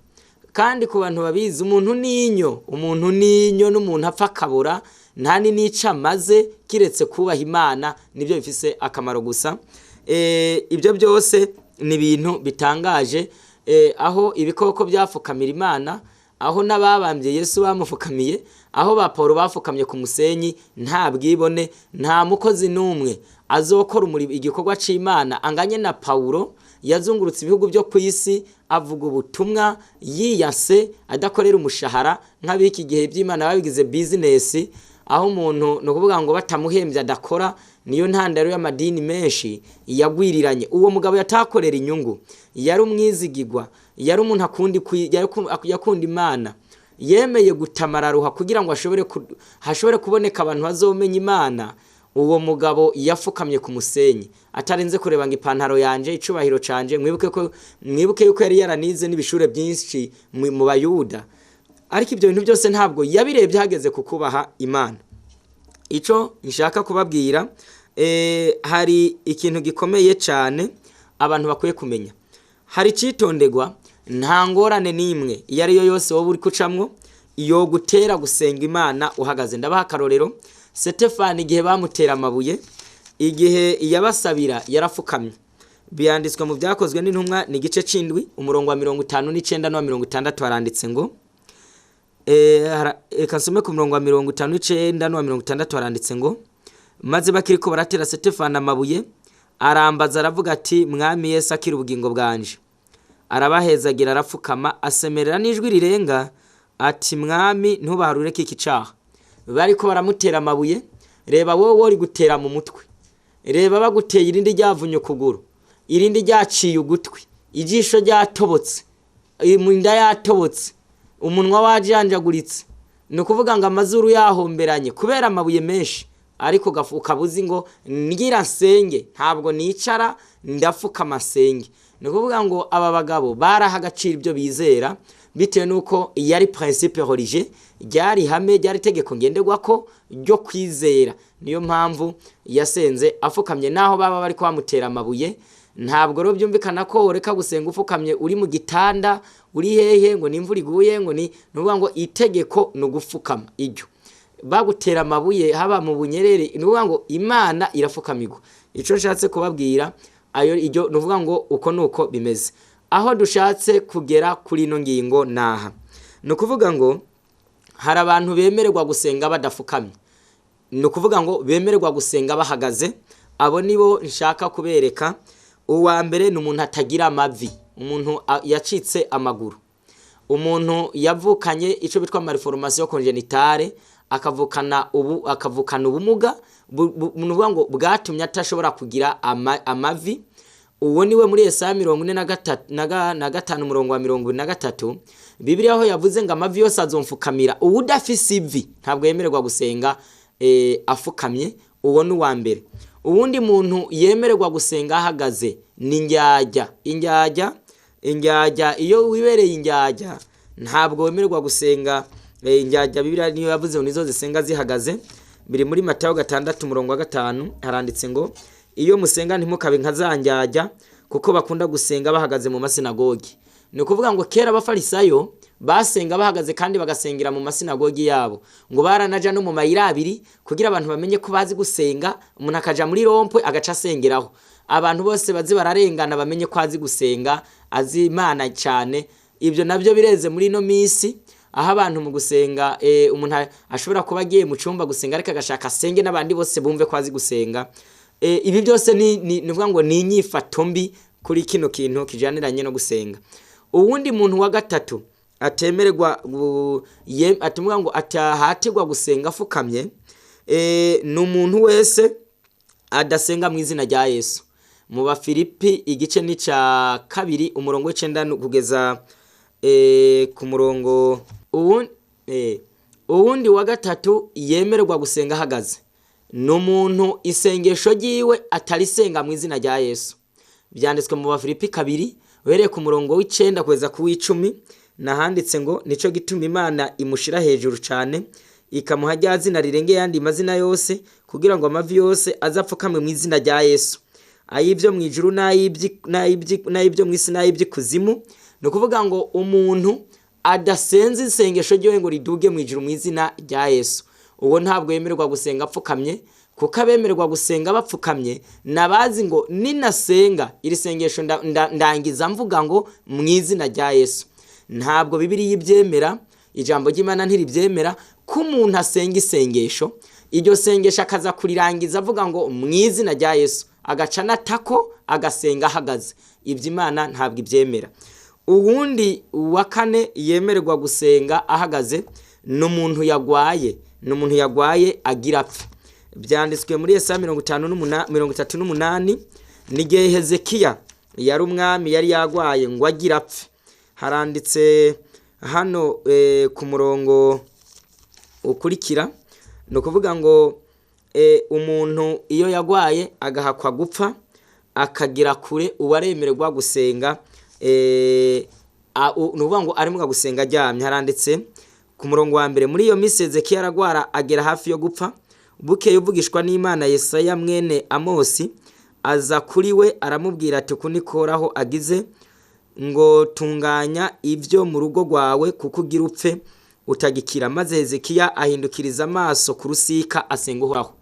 Kandi ku bantu babizi, umuntu n'inyo, umuntu n'inyo, n'umuntu apfa akabura, nta n'ico amaze kiretse kubaha Imana, nibyo bifise akamaro gusa. Ibyo byose Ni ibintu bitangaje, aho ibikoko byapfukamira Imana, aho n'ababambye Yesu bamufukamiye, aho ba Pawulo bafukamye ku musenyi. Nta bwibone, nta mukozi n'umwe azokora igikorwa c'Imana anganye na Pawulo. Yazungurutse ibihugu byo ku isi avuga ubutumwa yiyase, adakorera umushahara nk'ab'iki gihe by'Imana babigize bizinesi, aho umuntu ni ukuvuga ngo batamuhembye adakora. Niyo ntandaro y'amadini menshi yagwiriranye. Uwo mugabo yatakorera inyungu, yari umwizigigwa, yari umuntu yakunda Imana, yemeye gutamararuha kugira ngo hashobore kuboneka abantu bazomenya Imana. Uwo mugabo yafukamye ku musenyi atarinze kureba ngo ipantaro yanje, icubahiro canje. Mwibuke yuko yari yaranize n'ibishure byinshi mu Bayuda, ariko ibyo bintu byose ntabwo yabirebye hageze ku kubaha Imana. Ico nshaka kubabwira, hari ikintu gikomeye cyane abantu bakwiye kumenya. Hari icitondegwa: nta ngorane n'imwe iyo ari yo yose wowe uri kucamwo iyo gutera gusenga Imana uhagaze. Ndabaha akarorero: Setefani, igihe bamutera amabuye, igihe yabasabira yarafukamye. Byanditswe mu Byakozwe n'Intumwa, ni igice c'indwi, umurongo wa 59 n'uwa 60. Haranditse ngo, reka nsome ku murongo wa 59 n'uwa 60. Haranditse ngo: "Maze bakiriko baratera Setefani amabuye, arambaza aravuga ati: 'Mwami Yesu, akira ubugingo bwanje.' Arabahezagira, arapfukama, asemerera n'ijwi rirenga ati: 'Mwami, ntubaharure iki caha.'" Bariko baramutera amabuye. Reba wowe wori gutera mu mutwe, reba baguteye irindi ryavunye ukuguru, irindi ryaciye ugutwi, ijisho ryatobotse, inda yatobotse, umunwa wajanjaguritse, ni ukuvuga ngo amazuru yahomberanye kubera amabuye menshi, ariko ukaba uzi ngo ngira nsenge, ntabwo nicara, ndapfukama nsenge. Ni ukuvuga ngo aba bagabo baraha agaciro ibyo bizera, bitewe n'uko yari principe religieux, ryari ihame, ryari itegeko ngenderwako ryo kwizera. Niyo mpamvu yasenze afukamye naho baba bari bamutera amabuye. Ntabwo rero byumvikana ko ureka gusenga ufukamye uri mu gitanda, uri hehe, ngo n'imvura iguye, ngo ni ukuvuga ngo itegeko ni ugufukama. Iryo bagutera amabuye, haba mu bunyerere, ni ukuvuga ngo Imana irafukamirwa. Icyo nshatse kubabwira ayo iryo, ni ukuvuga ngo uko ni uko bimeze. Aho dushatse kugera kuri ino ngingo naha, ni ukuvuga ngo hari abantu bemererwa gusenga badafukamye, ni ukuvuga ngo bemererwa gusenga bahagaze. Abo nibo nshaka kubereka. Uwa mbere ni umuntu atagira amavi, umuntu yacitse amaguru, umuntu yavukanye icyo bitwa malformation congénitale, akavukana ubumuga ni ukuvuga ngo bwatumye atashobora kugira amavi. Uwo niwe muri Yesaya 45, umurongo wa 73, Bibiliya aho yavuze ngo amavi yose azomfukamira. Uwudafise ivi ntabwo yemererwa gusenga afukamye. Uwo ni uwa mbere. Uwundi muntu yemererwa gusenga ahagaze ni indyarya. Indyarya, indyarya, iyo wibereye indyarya ntabwo wemererwa gusenga. Indyarya, Bibiliya niyo yavuze ngo nizo zisenga zihagaze. Biri muri Matayo 6, umurongo wa 5. Haranditse ngo: "Iyo musenga ntimukabe nka za ndyarya, kuko bakunda gusenga bahagaze mu masinagogi." Ni ukuvuga ngo kera Abafarisayo basenga bahagaze kandi bagasengera mu masinagogi yabo, ngo baranaja no mu mayira abiri kugira abantu bamenye ko bazi gusenga. Umuntu akaja muri rond-point agaca asengeraho, abantu bose bazi bararengana bamenye ko azi gusenga, azi Imana cyane. Ibyo nabyo bireze muri ino minsi, aho abantu mu gusenga, umuntu ashobora kuba agiye mu cyumba gusenga, ariko agashaka asenge n'abandi bose bumve ko azi gusenga. Ibi byose ni ukuvuga ngo ni inyifato mbi kuri kino kintu kijaniranye no gusenga. Uwundi muntu wa gatatu atemererwa atumwa ngo atahatirwa gusenga afukamye, ni umuntu wese adasenga mu izina rya Yesu. Mu Bafilipi, igice ni cya 2, umurongo w'9 kugeza ku murongo. Uwundi wa gatatu yemererwa gusenga ahagaze ni umuntu isengesho ryiwe atarisenga mu izina rya Yesu. Byanditswe mu Bafilipi 2, uhereye ku murongo w'9 kugeza ku w'10. Nahanditse ngo: "Nico gituma Imana imushira hejuru cyane, ikamuha rya zina rirengeye ayandi mazina yose, kugira ngo amavi yose azapfukamwe mu izina rya Yesu, ay'ibyo mu ijuru n'ay'ibyo mu isi n'ay'iby'ikuzimu." Ni ukuvuga ngo umuntu adasenze isengesho ryiwe ngo riduge mu ijuru mu izina rya Yesu, uwo ntabwo yemererwa gusenga apfukamye. Kuko abemererwa gusenga bapfukamye nabazi ngo ninasenga iri sengesho ndangiza mvuga ngo mu izina rya Yesu. Ntabwo Bibiliya ibyemera, ijambo ry'Imana ntiribyemera ko umuntu asenga isengesho, iryo sengesho akaza kurirangiza avuga ngo mu izina rya Yesu, agaca n'atako agasenga ahagaze. Ibyo Imana ntabwo ibyemera. Uwundi wa kane yemererwa gusenga ahagaze ni umuntu yagwaye, ni umuntu yagwaye agira apfa. Byanditswe muri Yesaya 38, ni igihe Hezekiya yari umwami yari yagwaye ngo agira apfe. Haranditse hano ku murongo ukurikira, ni ukuvuga ngo umuntu iyo yagwaye agahakwa gupfa akagira kure, uwo aremererwa gusenga, ni ukuvuga ngo arimo gusenga aryamye. Haranditse ku murongo wa mbere: muri iyo minsi Hezekiya aragwara agera hafi yo gupfa. Bukeye uvugishwa n'Imana Yesaya mwene Amosi aza kuri we, aramubwira ati: uku niko Uhoraho agize ngo tunganya ibyo mu rugo rwawe, kuko ugira upfe utagikira. Maze Hezekiya ahindukiriza amaso ku rusika asenga Uhoraho.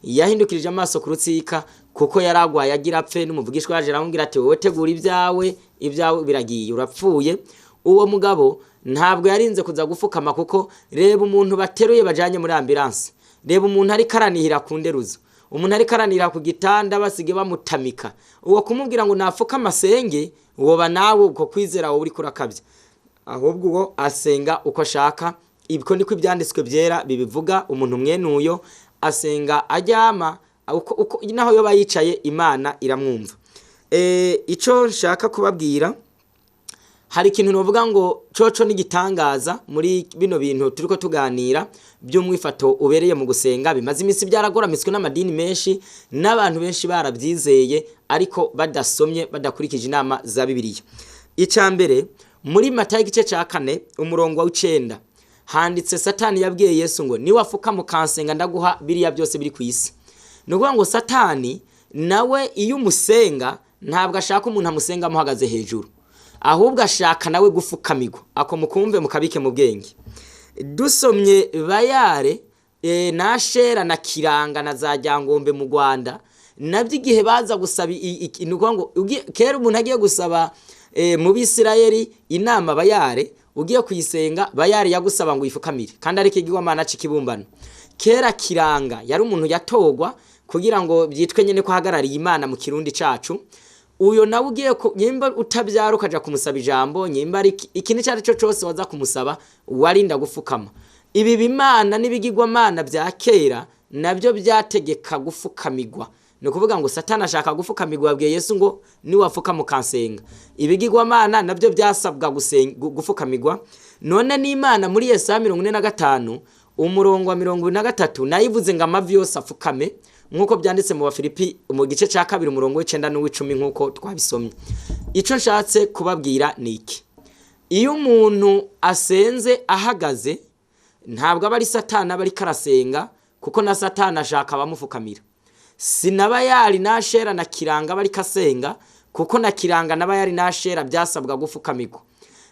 Yahindukirije amaso ku rusika kuko yaragwaye agira apfe, n'umuvugishwa yaje aramubwira ati: wowe tegura ibyawe, ibyawe biragiye, urapfuye. Uwo mugabo ntabwo yarinze kuza gufukama, kuko reba umuntu bateruye bajanye muri ambulance, reba umuntu ariko aranihira ku nderuzo, umuntu ariko aranihira ku gitanda basige bamutamika, uwo kumubwira ngo nafuka amasenge, woba nawe uko kwizera wowe uriko urakabya. Ahubwo uwo asenga uko ashaka. Ibyo niko ibyanditswe byera bibivuga. Umuntu mwene uyo asenga aryama, uko naho yoba yicaye Imana iramwumva. Ico nshaka kubabwira, hari ikintu novuga ngo coco n'igitangaza muri bino bintu turiko tuganira by'umwifato ubereye mu gusenga. Bimaze iminsi byaragoramitswe n'amadini menshi n'abantu benshi barabyizeye, ariko badasomye, badakurikije inama za Bibiliya. Icya mbere, muri Matayo igice cya 4 umurongo wa 9, handitse Satani yabwiye Yesu ngo: niwafuka mukansenga ndaguha biriya byose biri ku isi. Ni ukuvuga ngo Satani nawe iyo umusenga ntabwo ashaka umuntu amusenga amuhagaze hejuru, ahubwo ashaka nawe gufukamirwa. Ako mukumve mukabike mu bwenge. Dusomye Bayare na Shera na Kiranga na za Ryangombe mu Rwanda, nabyo igihe baza gusaba, ni ukuvuga ngo kera umuntu agiye gusaba mu Bisirayeli inama Bayare, ugiye kuyisenga Bayare yagusaba ngo uyifukamire, kandi ariko igigwamana c'ikibumbano. Kera Kiranga yari umuntu yatogwa kugira ngo byitwe nyene ko ahagarariye Imana mu Kirundi cacu. Uyo nawe ugiye nyimba utabyara ukaja kumusaba ijambo, nyimba ari ikintu icyo ari cyo cyose waza kumusaba, warinda gufukama. Ibi bimana n'ibigirwamana bya kera nabyo byategeka gufukamigwa. Ni ukuvuga ngo Satani ashaka gufukamigwa, yabwiye Yesu ngo niwafuka mukansenga. Ibigirwamana nabyo byasabwa gufukamigwa. None n'Imana muri Yesaya 45 umurongo wa 23 nayo ivuze ngo amavi yose afukame, nk'uko byanditse mu Bafilipi mu gice cya 2 umurongo w'9 n'uw'icumi, nk'uko twabisomye. Icyo nshatse kubabwira ni iki: iyo umuntu asenze ahagaze ntabwo aba ari Satani aba ariko arasenga, kuko na Satani ashaka abamufukamira. Sinaba yari na Shera na Kiranga aba ariko asenga, kuko na Kiranga naba yari na Shera byasabwa gufukamirwa.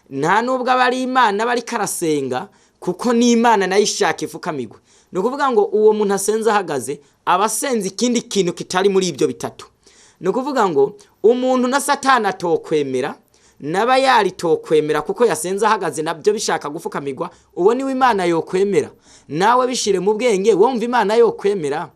Nta nubwo aba ari Imana aba ariko arasenga, kuko n'Imana nayo ishaka ifukamirwa. Ni ukuvuga ngo uwo muntu asenze ahagaze aba asenze ikindi kintu kitari muri ibyo bitatu. Ni ukuvuga ngo umuntu na Satani atokwemera, naba yari tokwemera, kuko yasenze ahagaze nabyo bishaka gufukamirwa, uwo niwe Imana yokwemera. Nawe bishire mu bwenge wumva Imana yokwemera.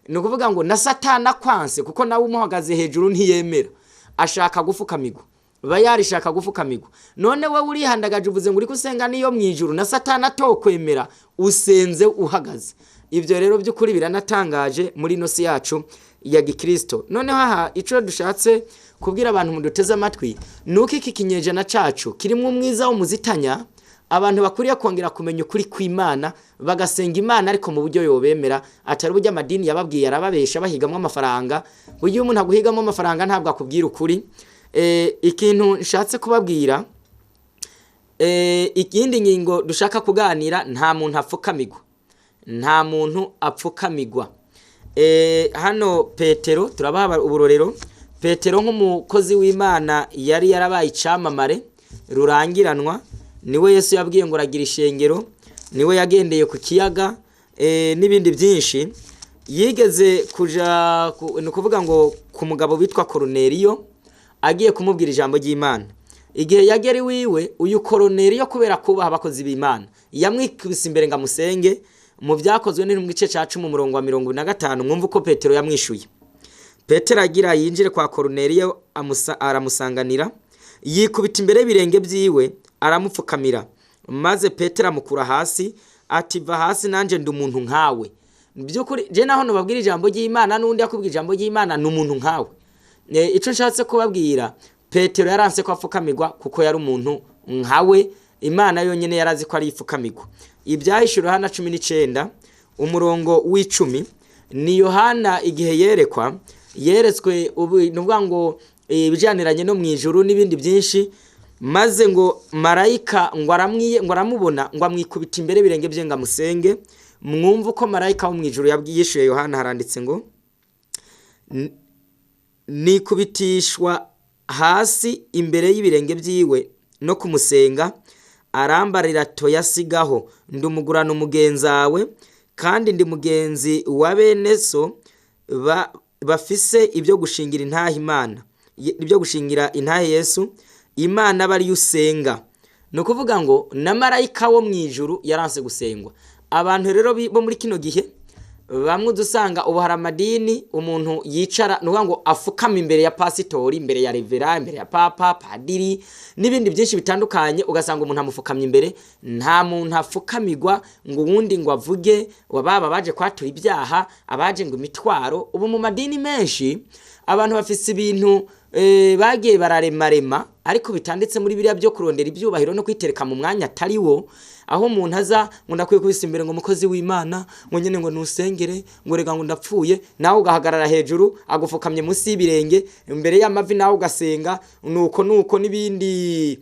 Ni ukuvuga ngo na Satani akwanse, kuko nawe umuhagaze hejuru ntiyemera, ashaka gufukamirwa, bayari ishaka gufukamirwa. None wowe urihandagaje uvuze ngo uriko usenga niyo mu ijuru, na Satani atokwemera, usenze uhagaze. Ibyo rero by'ukuri biranatangaje muri ino si yacu ya gikristo. Noneho aha ico dushatse kubwira abantu muduteze amatwi ni uko iki kinyejana cacu kirimwo umwiza w'umuzitanya. Abantu bakwiriye kongera kumenya ukuri kw'Imana, bagasenga Imana ariko mu buryo yobemera, atari uburyo amadini yababwiye arababesha bahigamwo amafaranga. Buryo iyo umuntu aguhigamo amafaranga ntabwo akubwira ukuri. Ikintu nshatse kubabwira, ikindi ngingo dushaka kuganira, nta muntu apfukamigwa, nta muntu apfukamigwa. Hano Petero turabaha uburorero. Petero nk'umukozi w'Imana yari yarabaye icamamare rurangiranwa, niwe Yesu yabwiye ngo ragira ishengero, niwe yagendeye ku kiyaga, n'ibindi byinshi. Yigeze kuja ni ukuvuga ngo ku mugabo witwa Koruneliyo, agiye kumubwira ijambo ry'Imana. Igihe yagera iwiwe, uyu Koruneliyo, kubera kubaha abakozi b'Imana, yamwikubise imbere ngo amusenge. Mu Byakozwe ni mu gice cya 10, umurongo wa 75, mwumva uko Petero yamwishuye. Petero agira yinjire kwa Koruneliyo, aramusanganira, yikubita imbere y'ibirenge byiwe, aramupfukamira. Maze Petero amukura hasi ati: "Va hasi, nanjye ndi umuntu nkawe." By'ukuri je naho nubabwira ijambo ry'Imana, n'undi akubwira ijambo ry'Imana, ni umuntu nkawe. Ico nshatse kubabwira, Petero yaranse ko apfukamirwa kuko yari umuntu nkawe. Imana yonyine yarazi ko ari ipfukamirwa. Ibyahishe Yohana 19, umurongo w'10, ni Yohana igihe yerekwa, yeretswe ubu, ni ukuvuga ngo ibijaniranye no mu ijuru n'ibindi byinshi. Maze ngo marayika ngo aramwiye, ngo aramubona, ngo amwikubita imbere y'ibirenge bye ngo amusenge. Mwumve uko marayika wo mu ijuru yishuye Yohana. Haranditse ngo: "Nikubitishwa hasi imbere y'ibirenge byiwe no kumusenga. Arambarira: 'Toya, sigaho, ndumugurana umugenzawe, kandi ndi mugenzi wa bene so bafise ibyo gushingira intahe Imana, ibyo gushingira intahe Yesu. Imana aba ariyo usenga.'" Ni ukuvuga ngo na marayika wo mu ijuru yaranse gusengwa. Abantu rero bo muri kino gihe, bamwe udusanga ubu hari amadini umuntu yicara, ni ukuvuga ngo afukama imbere ya pasitori, imbere ya revera, imbere ya papa, padiri n'ibindi byinshi bitandukanye, ugasanga umuntu amufukamye imbere. Nta muntu afukamirwa ngo uwundi ngo avuge, baba baje kwatura ibyaha, abaje ngo imitwaro. Ubu mu madini menshi abantu bafise ibintu bagiye bararemarema ariko bitanditse muri biriya byo kurondera ibyubahiro no kwitereka mu mwanya atari wo, aho umuntu aza ngo: "Ndakwiye kubisa imbere," ngo "umukozi w'Imana," ngo nyine ngo "nusengere," ngo "rega," ngo "ndapfuye." Nawe ugahagarara hejuru, agufukamye munsi y'ibirenge, imbere y'amavi, nawe ugasenga nuko nuko n'ibindi.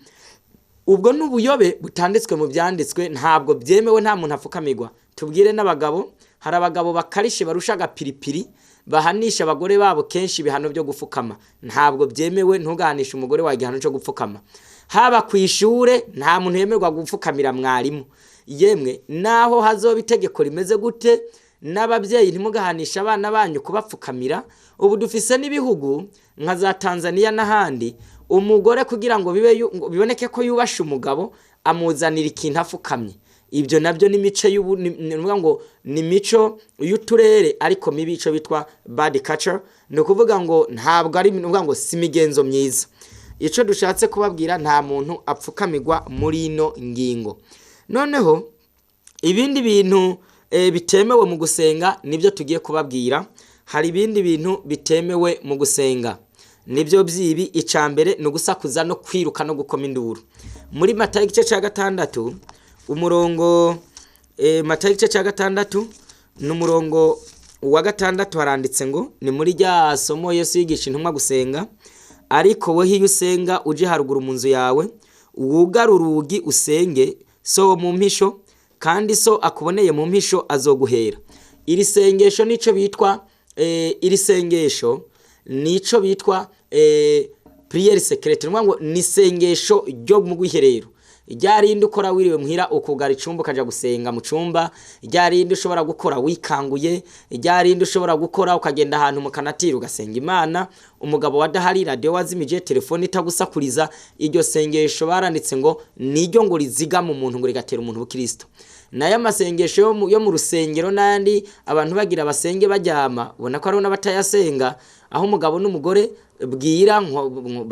Ubwo n'ubuyobe butanditswe mu byanditswe, ntabwo byemewe, nta muntu apfukamirwa. Tubwire n'abagabo, hari abagabo bakarishe barusha agapiripiri, bahanisha abagore babo kenshi ibihano byo gupfukama. Ntabwo byemewe, ntugahanishe umugore wawe igihano cyo gupfukama. Haba ku ishure, nta muntu yemerwa gupfukamira mwarimu. Yemwe, naho hazoba itegeko rimeze gute, n'ababyeyi ntimugahanishe abana banyu kubapfukamira. Ubu dufise n'ibihugu nka za Tanzania n'ahandi, umugore kugira ngo bibe ngo biboneke ko yubashe umugabo, amuzanira ikintu afukamye. Ibyo nabyo ni imico y'ubu, ni ukuvuga ngo ni imico y'uturere ariko mibi, ico bitwa bad culture. Ni ukuvuga ngo ntabwo ari, ni ukuvuga ngo si imigenzo myiza. Ico dushatse kubabwira, nta muntu apfukamirwa muri ino ngingo. Noneho ibindi bintu bitemewe mu gusenga nibyo tugiye kubabwira. Hari ibindi bintu bitemewe mu gusenga, nibyo byibi: icya mbere ni ugusakuza no kwiruka no gukoma induru. Muri Matayo igice cya 6, umurongo, Matayo igice cya 6 ni umurongo wa 6, haranditse ngo, ni muri rya somo Yesu yigisha intumwa gusenga: "Ariko wowe iyo usenga, uje haruguru mu nzu yawe, wugare urugi, usenge So wo mu mpisho, kandi So akuboneye mu mpisho azoguhera." Iri sengesho nico bitwa iri sengesho nico bitwa prière secrète, ni ngo ni isengesho ryo mu rwiherero, rya rindi ukora wiriwe muhira, ukugara icumba, ukaja gusenga mu cumba, rya rindi ushobora gukora wikanguye, rya rindi ushobora gukora ukagenda ahantu mu kanatiri ugasenga Imana, umugabo wadahari, radiyo wazimije, telefone itagusakuriza. Iryo sengesho baranditse ngo niryo ngo rizigama umuntu, ngo rigatera umuntu ubukristo. Nayo amasengesho yo mu rusengero n'ayandi abantu bagira basenge baryama, ubona ko hariho n'abatayasenga, aho umugabo n'umugore bwira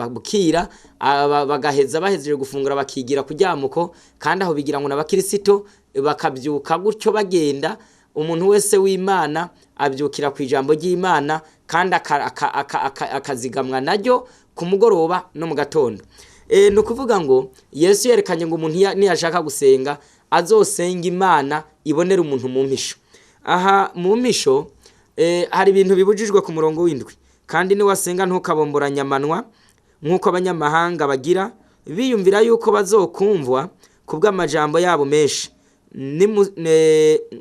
bukira, bagaheza bahejeje gufungura bakigira kuryama uko, kandi aho bigira ngo n'abakirisito, bakabyuka gutyo bagenda. Umuntu wese w'Imana abyukira ku ijambo ry'Imana, kandi akazigamwa naryo ku mugoroba no mu gatondo. Ni ukuvuga ngo Yesu yerekanye ngo umuntu niyashaka gusenga azosenga Imana ibonera umuntu mu mpisho. Aha mu mpisho hari ibintu bibujijwe. Ku murongo w'7: "Kandi niwasenga ntukabomboranye amanwa nk'uko abanyamahanga bagira, biyumvira yuko bazokumvwa kubw'amajambo yabo menshi."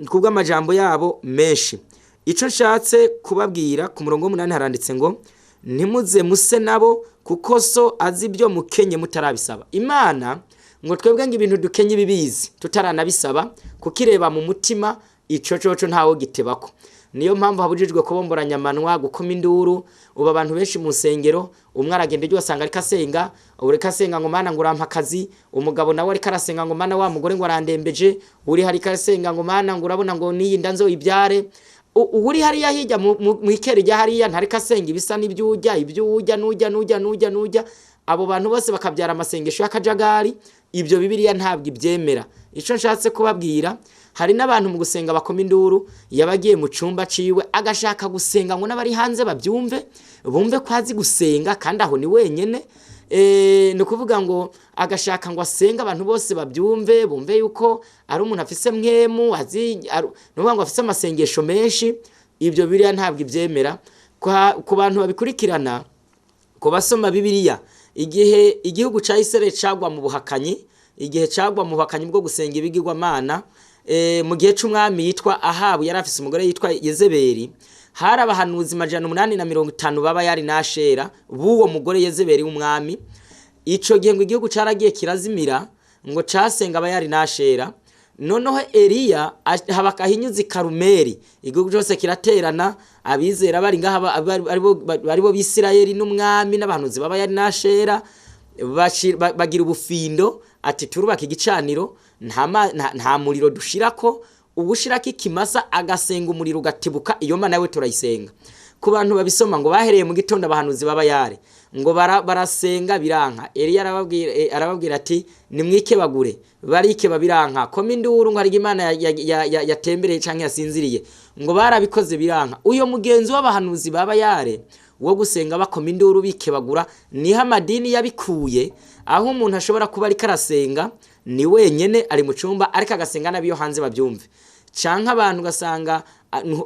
Kubw'amajambo yabo menshi. Ico nshatse kubabwira, ku murongo w'8 haranditse ngo: "Ntimuze muse nabo, kuko So azi ibyo mukenye mutarabisaba." Imana ngo twebwe ngo ibintu dukenye ibibizi tutaranabisaba, kuko ireba mu mutima. Ico coco ntawo gitebako. Niyo mpamvu habujijwe kubomboranya amanwa, gukoma induru. Ubu abantu benshi mu nsengero, umwe aragenda iryo asanga ariko asenga, ureka asenga ngo: "Mana, ngo urampa akazi." Umugabo nawe ariko arasenga ngo: "Mana, wa mugore ngo arandembeje." Uri hariko arasenga ngo: "Mana, ngo urabona ngo niyi nda nzoyibyare." Uri hariya hirya mu ikere rya hariya ntariko asenga ibisa n'ibyujya ibyujya nujya nujya nujya nujya. Abo bantu bose bakabyara amasengesho y'akajagari. Ibyo Bibiliya ntabwo ibyemera. Icyo nshatse kubabwira, hari n'abantu mu gusenga bakoma induru. Yaba agiye mu cyumba ciwe agashaka gusenga ngo n'abari hanze babyumve, bumve ko azi gusenga, kandi aho ni wenyene. Ni ukuvuga ngo agashaka ngo asenge abantu bose babyumve, bumve yuko ari umuntu afise mwemu azi, ni ukuvuga ngo afise amasengesho menshi. Ibyo Bibiliya ntabwo ibyemera. Ku bantu babikurikirana, ku basoma Bibiliya, igihe igihugu cya Isirayeli cagwa mu buhakanyi, igihe cagwa mu buhakanyi bwo gusenga ibigirwamana, mu gihe c'umwami yitwa Ahabu, yari afise umugore yitwa Yezebeli. Hari abahanuzi 850 baba yari n'Ashera b'uwo mugore Yezebeli w'umwami. Ico gihe ngo igihugu caragiye kirazimira, ngo casenga aba yari n'Ashera. Noneho Eliya haba akahinyuzi Karumeri, igihugu cyose kiraterana, abizera bari ngaha aribo Bisirayeli n'umwami n'abahanuzi baba yari n'Ashera, bagira ubufindo ati: "Turubaka igicaniro, nta muriro dushirako, uwushirako ikimasa agasenga umuriro ugatibuka, iyo Mana we turayisenga." Ku bantu babisoma, ngo bahereye mu gitondo abahanuzi baba yare ngo barasenga biranka. Eliya arababwira ati: "Nimwikebagure." Barikeba biranka. "Koma induru ngo hari Imana yatembereye canke yasinziriye." Ngo barabikoze biranka. Uyo mugenzi w'abahanuzi baba yare wo gusenga bakoma induru bikebagura, niho amadini yabikuye, aho umuntu ashobora kuba ariko arasenga ni wenyene ari mu cumba, ariko agasenga n'abiyo hanze babyumve, canke abantu ugasanga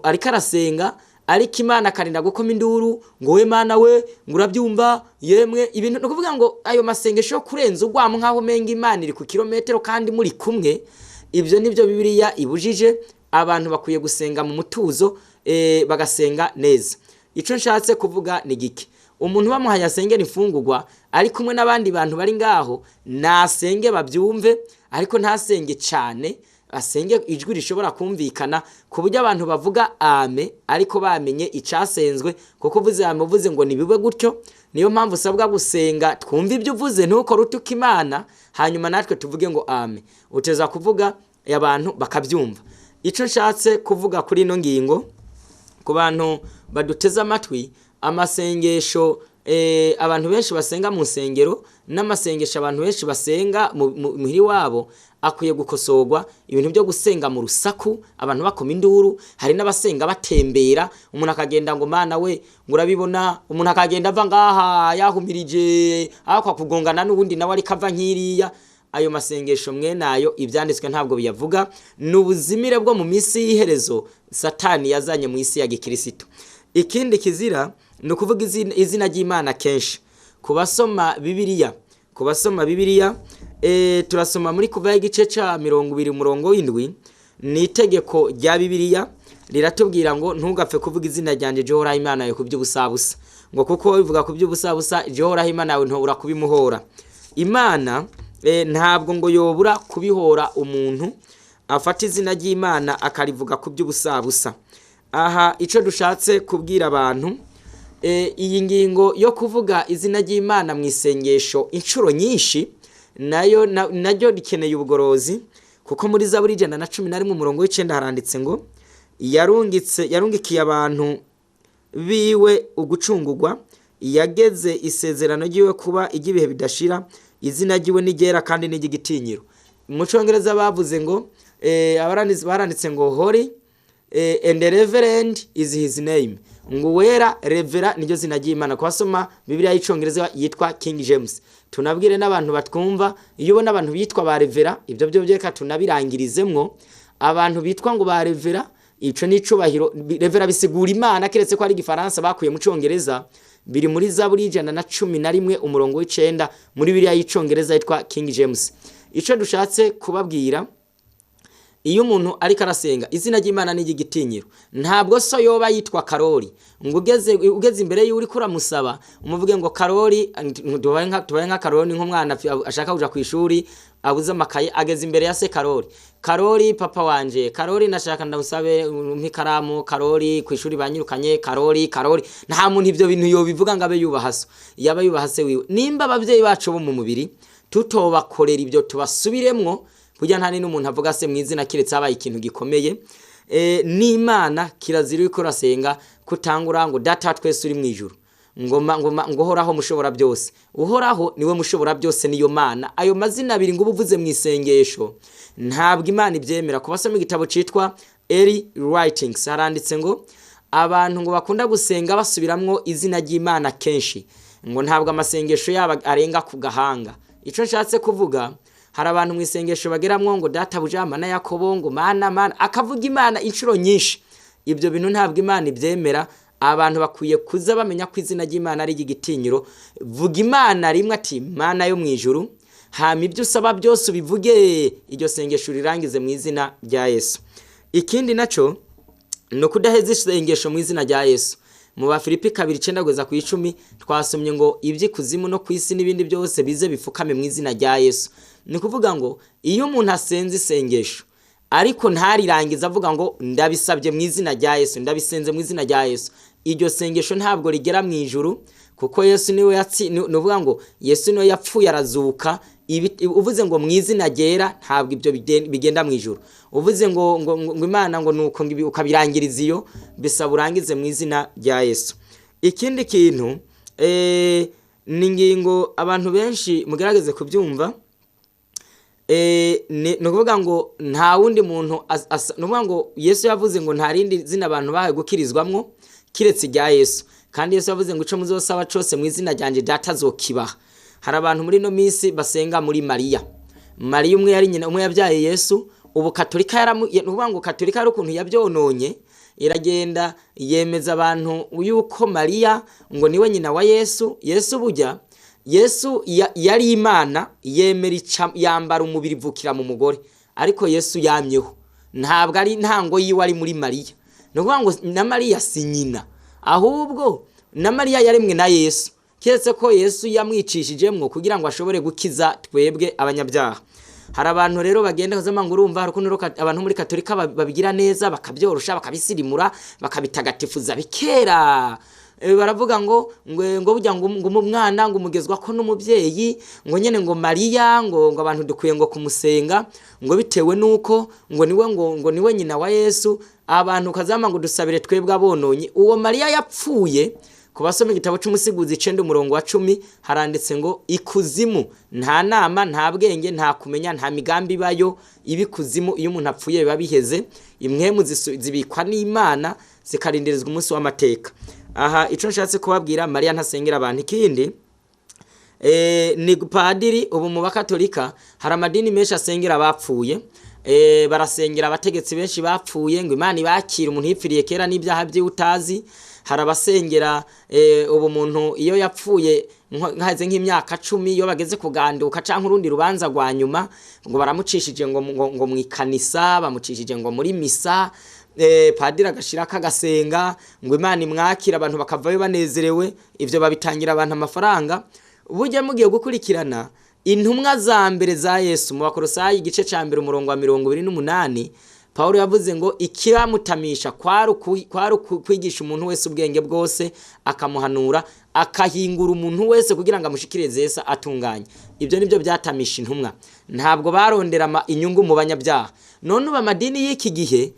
ariko arasenga, ariko Imana akarinda gukoma induru ngo: "We Mana we, ngo urabyumva yemwe." Ibintu ni ukuvuga ngo ayo masengesho yo kurenza urwamo nk'aho umenga Imana iri ku kilometero kandi muri kumwe, ibyo nibyo Bibiliya ibujije. Abantu bakwiye gusenga mu mutuzo, bagasenga neza. Icyo nshatse kuvuga ni gike: umuntu bamuhaye asengera imfungurwa ari kumwe n'abandi bantu bari ngaho, nasenge babyumve, ariko ntasenge cyane, asenge ijwi rishobora kumvikana ku buryo abantu bavuga ame ariko bamenye icyasenzwe, kuko uvuze ame uvuze ngo nibibe gutyo. Niyo mpamvu usabwa gusenga twumve ibyo uvuze, ntukore utuka Imana hanyuma natwe tuvuge ngo ame. Uteza kuvuga abantu bakabyumva. Icyo nshatse kuvuga kuri ino ngingo, ku bantu baduteze amatwi, amasengesho abantu benshi basenga mu nsengero n'amasengesho abantu benshi basenga muhiri wabo akwiye gukosorwa. Ibintu byo gusenga mu rusaku, abantu bakoma induru, hari n'abasenga batembera, umuntu akagenda ngo: "Mana we, ngo urabibona." Umuntu akagenda ava ngaha yahumirije, aho kugongana n'uwundi nawe ariko ava nk'iriya. Ayo masengesho mwene ayo ibyanditswe ntabwo biyavuga, ni ubuzimire bwo mu minsi y'iherezo Satani yazanye mu isi ya gikirisito. Ikindi kizira ni ukuvuga izina ry'Imana kenshi. Ku basoma Bibiliya, turasoma muri Kuva igice ca 20 umurongo w'7. Ni itegeko rya Bibiliya riratubwira ngo: "Ntugapfe kuvuga izina ryanjye Jehoraho Imana yawe ku by'ubusabusa," ngo kuko bivuga ku by'ubusabusa, Jehoraho Imana yawe ntobura kubimuhora. Imana ntabwo ngo yobura kubihora umuntu afata izina ry'Imana akarivuga ku by'ubusabusa. Aha icyo dushatse kubwira abantu, iyi ngingo yo kuvuga izina ry'Imana mu isengesho inshuro nyinshi nayo naryo rikeneye ubugorozi, kuko muri Zaburi 111 umurongo w'9 haranditse ngo: "Yarungitse, yarungikiye abantu biwe ugucungurwa, yageze isezerano ryiwe kuba iry'ibihe bidashira, izina ryiwe ni ryera kandi ni iry'igitinyiro." Mu cyongereza bavuze ngo baranditse ngo: "Holy and reverend is his name," ngo wera reverend niryo zina ry'Imana, ku basoma Bibiliya y'Icyongereza yitwa King James. Tunabwire n'abantu batwumva, iyo ubona abantu bitwa ba reverend, ibyo byo reka tunabirangirizemwo. Abantu bitwa ngo ba reverend, ico ni icubahiro. Reverend bisigura Imana, keretse ko ari igifaransa bakuye mu Congereza. Biri muri Zaburi 111 umurongo w'9 muri Bibiliya y'Icongereza yitwa King James. Ico dushatse kubabwira, Iyo umuntu ariko arasenga, izina ry'Imana ni iry'igitinyiro. Ntabwo so yoba yitwa Karori ngo ugeze imbere yiwe uriko uramusaba umuvuge ngo Karori. Tubaye nka Karori, nk'umwana ashaka kuja kw'ishuri, abuze amakaye, ageze imbere ya se Karori: "Karori, papa wanje Karori, nashaka ndamusabe umpe ikaramu. Karori, kw'ishuri banyirukanye. Karori, Karori." Nta muntu ivyo bintu yobivuga ngo abe yubaha so, yaba yubaha se wiwe. Nimba abavyeyi bacu bo mu mubiri tutobakorera ibyo, tubasubiremwo. Burya nta n'umuntu avuga se mu izina kiretse habaye ikintu gikomeye. N'Imana kirazira, uriko urasenga kutangura ngo "Data wa twese uri mu ijuru", ngo "Uhoraho mushobora byose". Uhoraho niwe mushobora byose, niyo Mana. Ayo mazina abiri ngo uba uvuze mu isengesho, ntabwo Imana ibyemera. Ku basoma igitabo citwa Early Writings, haranditse ngo abantu ngo bakunda gusenga basubiramwo izina ry'Imana kenshi, ngo ntabwo amasengesho yabo arenga ku gahanga. Ico nshatse kuvuga, hari abantu mu isengesho bageramwo ngo "Databuja, Mana Yakobo", ngo "Mana, Mana", akavuga Imana inshuro nyinshi. Ibyo bintu ntabwo Imana ibyemera. Abantu bakwiye kuza bamenya ko izina ry'Imana ari iry'igitinyiro. Vuga Imana rimwe, ati "Mana yo mu ijuru", hama ibyo usaba byose ubivuge, iryo sengesho rirangize mu izina rya Yesu. Ikindi naco ni ukudaheza isengesho mu izina rya Yesu. Mu Bafilipi 2:9-10 twasomye ngo iby'ikuzimu no ku isi n'ibindi byose bize bifukame mu izina rya Yesu. Ni ukuvuga ngo iyo umuntu asenze isengesho ariko ntarirangize avuga ngo "Ndabisabye mu izina rya Yesu, ndabisenze mu izina rya Yesu", iryo sengesho ntabwo rigera mu ijuru, kuko Yesu niwe yatsi ni ukuvuga ngo Yesu niwe yapfuye arazuka. Uvuze ngo "mu izina ryera", ntabwo ibyo bigenda mu ijuru. Uvuze ngo Imana ngo nuko ngo ibi, ukabirangiriza iyo, bisaba urangize mu izina rya Yesu. Ikindi kintu ni ingingo abantu benshi mugerageze kubyumva. Ni ukuvuga ngo nta wundi muntu ni ukuvuga ngo Yesu yavuze ngo nta rindi zina abantu bahawe gukirizwamwo kiretse irya Yesu. Kandi Yesu yavuze ngo ico muzosaba cose mu izina ryanje, Data azokibaha. Hari abantu muri ino minsi basenga muri Mariya. Mariya umwe yari nyina, umwe yabyaye Yesu. Ubu Katolika yaramu, ni ukuvuga ngo Katolika hari ukuntu yabyononye, iragenda yemeza abantu yuko Mariya ngo niwe nyina wa Yesu. Yesu, burya Yesu yari Imana, yemera yambara umubiri, ivukira mu mugore, ariko Yesu yamyeho, ntabwo ari ntango yiwe ari muri Mariya. Ni ukuvuga ngo na Mariya si nyina, ahubwo na Mariya yaremwe na Yesu, keretse ko Yesu yamwicishijemwo kugira ngo ashobore gukiza twebwe abanyabyaha. Hari abantu rero bagenda bazama ngo urumva hari ukuntu rero abantu muri Katolika babigira neza, bakabyorosha, bakabisirimura, bakabitagatifuza bikera. Baravuga ngo burya ngo umwana ngo umugezwa ko n'umubyeyi, ngo nyene ngo Mariya ngo abantu dukwiye ngo kumusenga, ngo bitewe nuko ngo niwe nyina wa Yesu. Abantu kazama ngo "Dusabire twebwe abononye". Uwo Mariya yapfuye. Ku basoma igitabo c'Umusiguzi 9:10, haranditse ngo ikuzimu nta nama, nta bwenge, nta kumenya, nta migambi ibayo iba ikuzimu. Iyo umuntu apfuye biba biheze. Impwemu zibikwa n'Imana, zikarindirizwa umunsi w'amateka. Aha ico nshatse kubabwira, Mariya ntasengera abantu. Ikindi ni padiri. Ubu mu Bakatolika hari amadini menshi asengera abapfuye. Barasengera abategetsi benshi bapfuye ngo Imana ibakire. Umuntu yipfiriye kera n'ibyaha byiwe utazi. Hari abasengera ubu umuntu iyo yapfuye nkaheze nk'imyaka 10, iyo bageze kuganduka canke urundi rubanza rwa nyuma, ngo baramucishije ngo mwikanisa, bamucishije ngo muri misa, padiri agashirako agasenga ngo Imana imwakire, abantu bakavayo banezerewe. Ivyo babitangira abantu amafaranga. Burya mugiye gukurikirana intumwa za mbere za Yesu, mu Bakorosayi 1:28, Paulo yavuze ngo ikibamutamisha kwari kwigisha umuntu wese ubwenge bwose, akamuhanura, akahingura umuntu wese kugira ngo amushikirize Yesu atunganye. Ibyo nibyo byatamisha intumwa, ntabwo barondera inyungu mu banyabyaha. None ubu amadini y'iki gihe,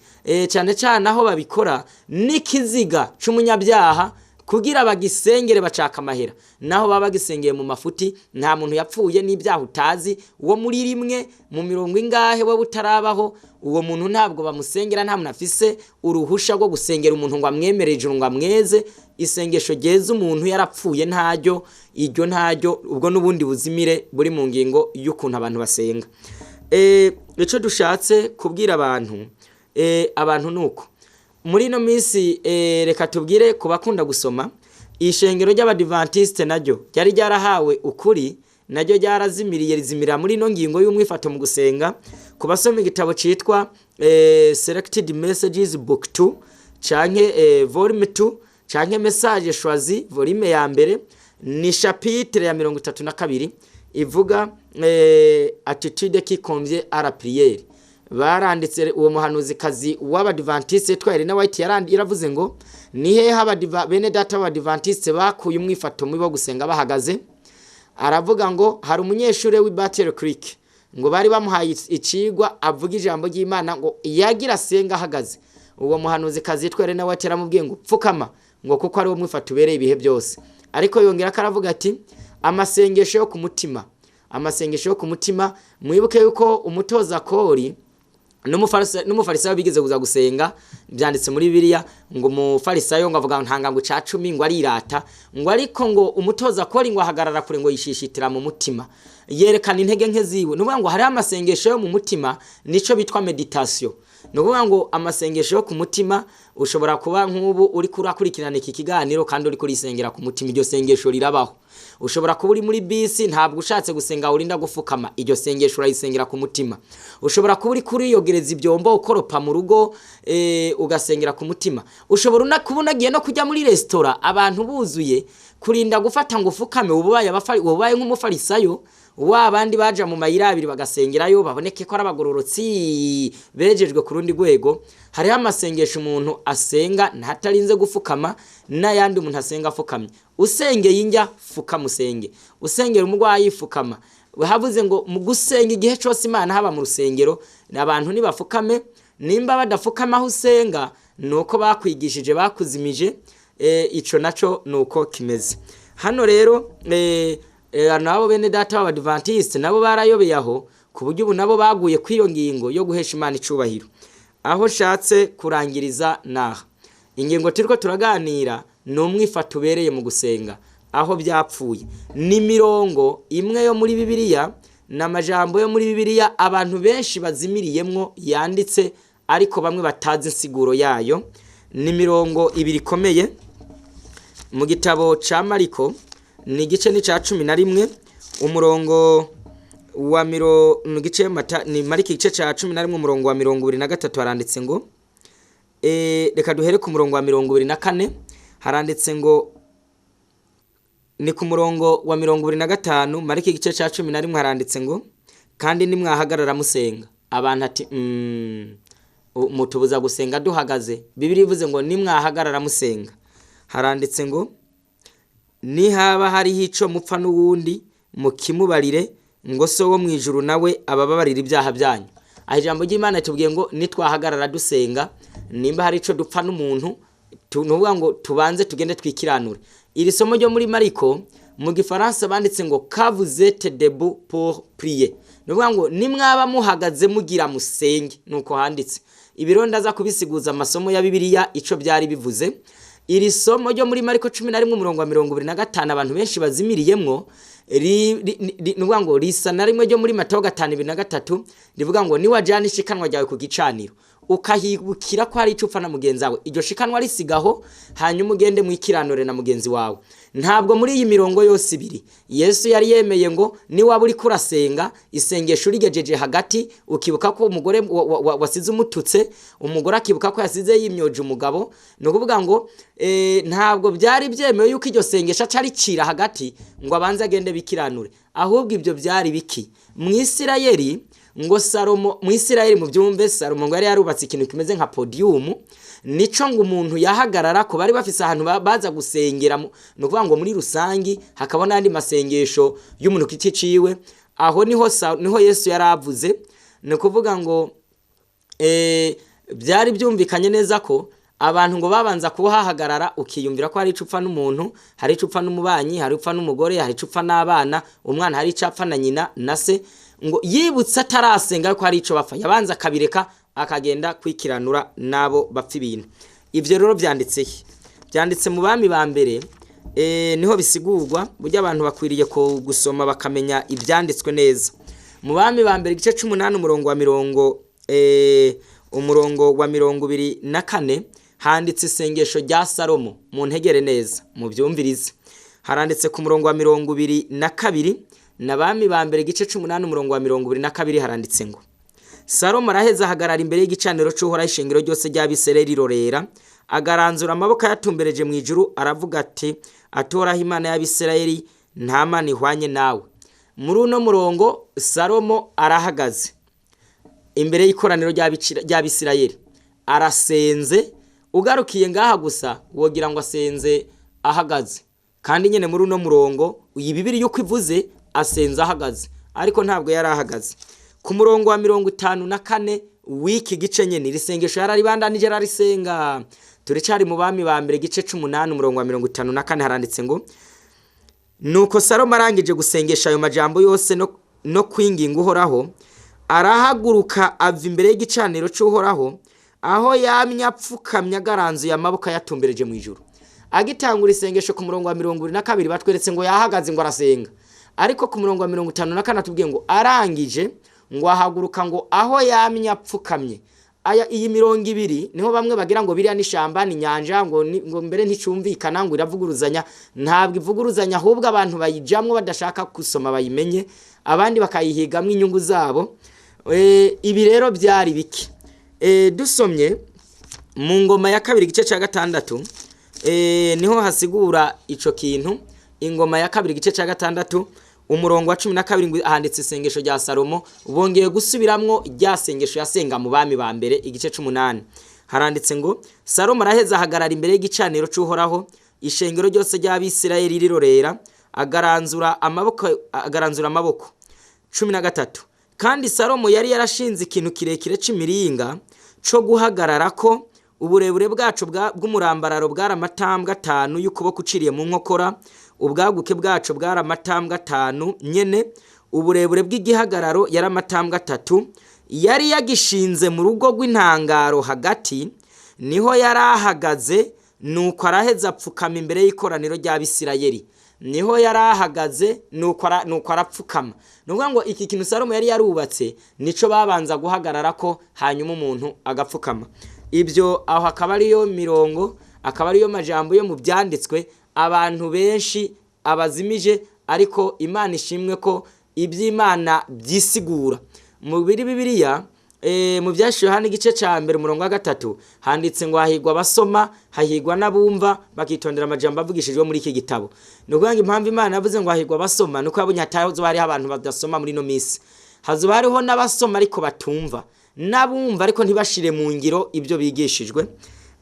cyane cyane aho babikora n'ikiziga c'umunyabyaha kugira bagisengere, bacaka amahera, naho baba bagisengeye mu mafuti. Nta muntu yapfuye n'ibyaha utazi, uwo muri rimwe mu mirongo ingahe wowe utarabaho, uwo muntu ntabwo bamusengera. Nta muntu afise uruhusha rwo gusengera umuntu ngo amwemere ijuru, ngo amweze. Isengesho ryeza umuntu yarapfuye ntaryo, iryo ntaryo. Ubwo n'ubundi buzimire buri mu ngingo y'ukuntu abantu basenga. Ico dushatse kubwira abantu nuko muri ino minsi, reka tubwire ku bakunda gusoma, ishengero ry'Abadivantiste naryo ryari ryarahawe ukuri, naryo ryarazimiriye, rizimira muri ino ngingo y'umwifato mu gusenga. Ku basoma igitabo citwa Selected Messages Book 2 canke Volume 2 canke Message Choisi volume ya mbere, ni chapitre ya 32 ivuga "Attitude qui convient à la prière". Baranditse, uwo muhanuzikazi w'Abadivantiste yitwa Elena White yaravuze ngo ni hehe bene data b'Abadivantiste bakuye umwifato mubi wo gusenga bahagaze. Aravuga ngo hari umunyeshuri w'i Battle Creek, ngo bari bamuhaye icigwa avuga ijambo ry'Imana, ngo yagira asenga ahagaze. Uwo muhanuzikazi yitwa Elena White yaramubwiye ngo pfukama, ngo kuko ari wo mwifato ubereye ibihe byose. Ariko yongera ko aravuga ati amasengesho yo ku mutima, amasengesho yo ku mutima. Mwibuke yuko umutoza kori n'umufarisayo bigeze kuza gusenga, byanditse muri Bibiliya, ngo umufarisayo ngo avuga ntanga ngo ca cumi, ngo arirata, ngo ariko ngo umutoza kori ngo ahagarara kure, ngo yishishitira mu mutima, yerekana intege nke ziwe. Ni ukuvuga ngo hariho amasengesho yo mu mutima, nico bitwa méditation. Ni ukuvuga ngo amasengesho yo ku mutima, ushobora kuba nk'ubu uri kurakurikirana iki kiganiro kandi uri kurisengera ku mutima, iryo sengesho rirabaho. Ushobora kuba uri muri bisi, ntabwo ushatse gusenga urinda gufukama, iryo sengesho urayisengera ku mutima. Ushobora kuba uri kuriyogereza ibyombo, ukoropa mu rugo, ugasengera ku mutima. Ushobora kuba unagiye no kujya muri resitora, abantu buzuye, kurinda gufata ngo ufukame, uba ubaye nk'umufarisayo wa bandi baja mu mayira abiri bagasengerayo baboneke ko ari abagororotsi bejejwe ku rundi rwego. Hariho amasengesho umuntu asenga ntatarinze gufukama, n'ayandi umuntu asenga afukamye. Usengeye injya, fukama usenge. Usengera umurwayi, fukama. Havuze ngo mu gusenga igihe cyose Imana, haba mu rusengero, abantu nibafukame. Nimba badafukama aho usenga, ni uko bakwigishije bakuzimije. Ico naco ni uko kimeze. Hano rero nabo bene data b'Abadivantiste nabo barayobeye aho, ku buryo ubu nabo baguye kw'iyo ngingo yo guhesha Imana icubahiro. Aho nshatse kurangiriza naha, ingingo turiko turaganira ni umwifato ubereye mu gusenga. Aho byapfuye ni imirongo imwe yo muri Bibiliya, ni amajambo yo muri Bibiliya abantu benshi bazimiriyemwo yanditse, ariko bamwe batazi insiguro yayo. Ni imirongo ibiri ikomeye mu gitabo ca Mariko, ni igice ni ca 11 umurongo wa mu gice ni Mariko igice ca 11 umurongo wa 23, haranditse ngo reka duhere ku murongo wa 24, haranditse ngo, ni ku murongo wa 25, Mariko igice ca 11, haranditse ngo kandi nimwahagarara musenga. Abantu ati mutubuza gusenga duhagaze. Bibiliya ivuze ngo nimwahagarara musenga, haranditse ngo nihaba hariho ico mupfa n'uwundi, mukimubarire, ngo so wo mu ijuru nawe abababarira ibyaha byanyu. Aho ijambo ry'Imana tubwiye ngo nitwahagarara dusenga, nimba hari ico dupfa n'umuntu, nuvuga ngo tubanze tugende twikiranure. Iri somo ryo muri Mariko, mu Gifaransa banditse ngo "Quand vous êtes debout pour prier", nuvuga ngo nimwaba muhagaze mugira musenge, nuko handitse. Ibiro ndaza kubisiguza amasomo ya Bibiliya ico byari bivuze. Iri somo ryo muri Mariko 11 umurongo wa 25 abantu benshi bazimiriyemwo, nuvuga ngo risa na rimwe ryo muri Matayo 5:23, rivuga ngo niwajana ishikanwa ryawe ku gicaniro, ukahibukira ko hari icyo upfa na mugenzi wawe, iryo shikanwa risigaho, hanyuma ugende mwikiranure na mugenzi wawe. Ntabwo muri iyi mirongo yose ibiri Yesu yari yemeye ngo niwaba uriko urasenga, isengesho urigejeje hagati, ukibuka ko umugore wasize umututse, umugore akibuka ko yasize yimyoje umugabo, ni ukuvuga ngo ntabwo byari byemewe yuko iryo sengesho aca aricira hagati ngo abanze agende bikiranure. Ahubwo ibyo byari biki mu Isirayeli? Ngo Salomo, mu Isirayeli, mu byumve, Salomo ngo yari yarubatse ikintu kimeze nka podium, nico ngo umuntu yahagarara ko bari bafise ahantu baza gusengera, ni ukuvuga ngo muri rusangi, hakaba n'andi masengesho y'umuntu ku giti ciwe. Aho niho niho Yesu yari avuze. Ni ukuvuga ngo byari byumvikanye neza ko abantu ngo babanza kuhahagarara, ukiyumvira ko hari ico upfa n'umuntu, hari ico upfa n'umubanyi, hari upfa n'umugore, hari ico upfa n'abana, umwana hari ico apfa na nyina na se, ngo yibutse atarasenga ko hari ico bapfa, yabanza akabireka akagenda kwikiranura n'abo bapfa ibintu. Ivyo rero byanditse he? Byanditse mu Bami ba Mbere, niho bisigurwa. Burya abantu bakwiriye ko gusoma bakamenya ibyanditswe neza. Mu Bami ba Mbere igice c'umunani umurongo wa 24, handitse isengesho rya Salomo. Mu ntegere neza mubyumvirize. Haranditse ku murongo wa 22, na Bami ba Mbere igice c'umunani umurongo wa 22, haranditse ngo Salomo araheza ahagarara imbere y'igicaniro c'Uhoraho, ishengero ryose ry'Abisirayeli rirorera, agaranzura amaboko ayatumbereje mu ijuru, aravuga ati: "Atoraho Imana y'Abisirayeli, nta Mana ihwanye nawe." Muri uno murongo Salomo arahagaze imbere y'ikoraniro ry'Abisirayeli, arasenze. Ugarukiye ngaha gusa wogira ngo asenze ahagaze, kandi nyine muri uno murongo iyi Bibiliya uko ivuze asenze ahagaze, ariko ntabwo yari ahagaze. Ku murongo wa 54 w'iki gice nyine, iri sengesho yararibandanije ararisenga. Turacari mu Bami ba Mbere igice c'umunani, umurongo wa 54, haranditse ngo: "Nuko Salomo arangije gusengesha ayo majambo yose no kwinginga Uhoraho, arahaguruka ava imbere y'igicaniro c'Uhoraho aho yamye apfukamye agaranzuye amaboko ayatumbereje mu ijuru." Agitangura isengesho ku murongo wa 22 batweretse ngo yahagaze ngo arasenga, ariko ku murongo wa 54 atubwiye ngo arangije ngo ahaguruka ngo aho yamye apfukamye. Aya iyi mirongo ibiri niho bamwe bagira ngo biriya n'ishamba ni inyanja, ngo mbere nticumvikana, ngo iravuguruzanya. Ntabwo ivuguruzanya, ahubwo abantu bayijamwo badashaka gusoma bayimenye, abandi bakayihigamwo inyungu zabo. Ibi rero byari biki? Dusomye mu Ngoma ya Kabiri igice cya gatandatu, niho hasigura ico kintu. Ingoma ya Kabiri igice cya gatandatu, umurongo wa 12, ngo handitse isengesho rya Salomo, bongeye gusubiramwo rya sengesho yasenga mu Bami ba Mbere igice c'umunani. Haranditse ngo: "Salomo araheza ahagarara imbere y'igicaniro c'Uhoraho, ishengero ryose ry'Abisirayeli rirorera, agaranzura amaboko." 13: "Kandi Salomo yari yarashinze ikintu kirekire c'imiringa co guhagarara ko, uburebure bwaco bw'umurambararo bwari amatambwe 5 y'ukuboko uciriye mu nkokora, ubwaguke bwaco bwari amatambwe 5 nyene, uburebure bw'igihagararo yari amatambwe 3. Yari yagishinze mu rugo rw'intangaro hagati, niho yari ahagaze. Nuko araheza apfukama imbere y'ikoraniro ry'Abisirayeli." Niho yari ahagaze, nuko arapfukama. Ni ukuvuga ngo iki kintu Salomo yari yarubatse nico babanza guhagarara ko, hanyuma umuntu agapfukama. Ibyo aho akaba ariyo mirongo, akaba ariyo majambo yo mu byanditswe abantu benshi abazimije, ariko Imana ishimwe ko iby'Imana byisigura mu biri Bibiliya. Mu Byashiwe hano igice cya mbere umurongo wa 3 handitse ngo: "Hahigwa abasoma, hahigwa n'abumva bakitondera amajambo avugishijwe muri iki gitabo." Ni ukuvuga ngo impamvu Imana yavuze ngo hahigwa abasoma nuko yabonye hatazoba hariho abantu badasoma muri ino minsi, hazoba hariho n'abasoma ariko batumva, n'abumva ariko ntibashire mu ngiro ibyo bigishijwe.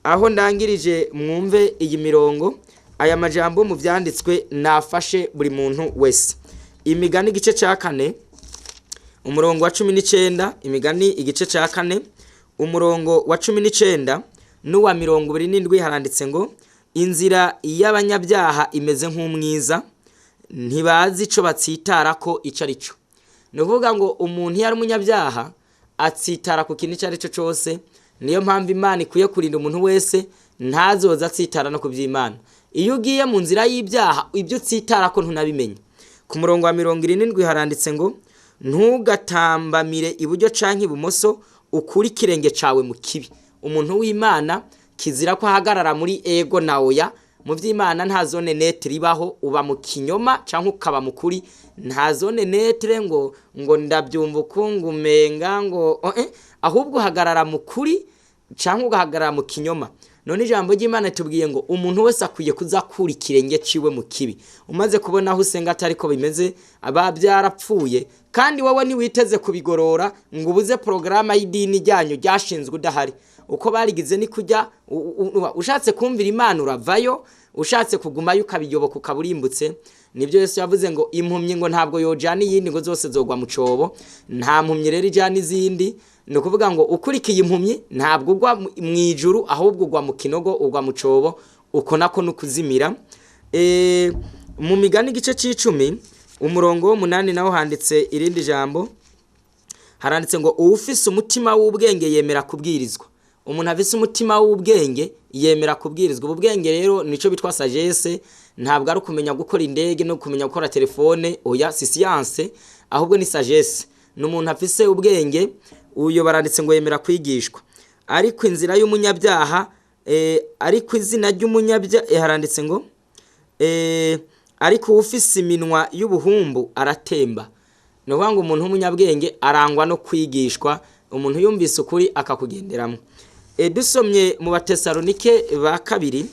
Aho ndangirije, mwumve iyi mirongo, aya majambo mu byanditswe nafashe buri muntu wese. Imigani igice cya kane, umurongo wa 19. Imigani igice cya kane, umurongo wa 19 n'uwa 27, haranditse ngo: "Inzira y'abanyabyaha imeze nk'umwiza, ntibazi ico batsitara ko ico ari cyo." Ni ukuvuga ngo umuntu iyo ari umunyabyaha atsitara ku kintu icyo ari cyo cyose. Niyo mpamvu Imana ikwiye kurinda umuntu wese ntazoza atsitara no ku by'Imana. Iyo ugiye mu nzira y'ibyaha, ibyo utsitara ko ntunabimenye. Ku murongo wa 70 haranditse ngo: "Ntugatambamire iburyo canke ibumoso, ukure ikirenge cawe mu kibi." Umuntu w'Imana kizira ko ahagarara muri ego na oya. Mu by'Imana nta zone neutre ibaho, uba mu kinyoma canke ukaba mu kuri. Nta zone neutre ngo ndabyumva uku, ngo umenga ngo oh, ahubwo uhagarara mu kuri canke ugahagarara mu kinyoma. None ijambo ry'Imana tubwiye ngo umuntu wese akwiye kuzakura ikirenge ciwe mu kibi. Umaze kubona aho usenga atari ko bimeze, aba byarapfuye, kandi wowe ntiwiteze kubigorora ngo ubuze porogaramu y'idini ryanyu ryashinzwe udahari. Uko barigize ni kujya ushatse kumvira Imana uravayo, ushatse kugumayo ukabiyoboka ukaba urimbutse. Nibyo Yesu yavuze ngo impumyi ngo ntabwo yojana iyindi, ngo zose zogwa mu cobo. Nta mpumyi rero ijana izindi. Ni ukuvuga ngo ukurikiye impumyi ntabwo ugwa mu ijuru, ahubwo ugwa mu kinogo, ugwa mu cobo, uko nako ni ukuzimira. Mu Migani igice c'icumi, umurongo w'umunani, naho handitse irindi jambo. Haranditse ngo: "Uwufise umutima w'ubwenge yemera kubwirizwa." Umuntu afise umutima w'ubwenge yemera kubwirizwa. Ubu bwenge rero nico bitwa sagesse. Ntabwo ari ukumenya gukora indege no kumenya gukora telefone, oya, si science, ahubwo ni sagesse, ni umuntu afise ubwenge. Uyo baranditse ngo yemera kwigishwa. Ariko inzira y'umunyabyaha, ariko izina ry'umunyabyaha, haranditse ngo ariko uwufise iminwa y'ubuhumbu aratemba. Ni ukuvuga ngo umuntu w'umunyabwenge arangwa no kwigishwa. Umuntu yumvise ukuri akakugenderamo. Dusomye mu Batesalonike ba kabiri,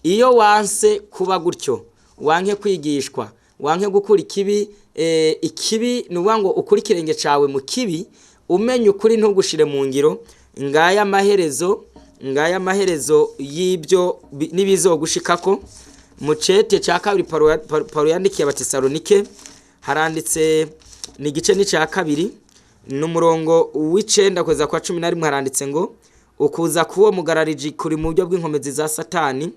iyo wanse kuba gutyo, wanke kwigishwa, wanke gukura ikibi, ikibi ni ukuvuga ngo ukure ikirenge cyawe mu kibi, umenye ukuri ntugushire mu ngiro, ngaya amaherezo y'ibyo n'ibizogushikako. Mu cete cya kabiri Paulo yandikiye Abatesalonike, haranditse, ni igice n'icya kabiri, ni umurongo w'9 kugeza kwa 11, haranditse ngo: "Ukuza k'uwo mugarariji kuri mu buryo bw'inkomezi za Satani,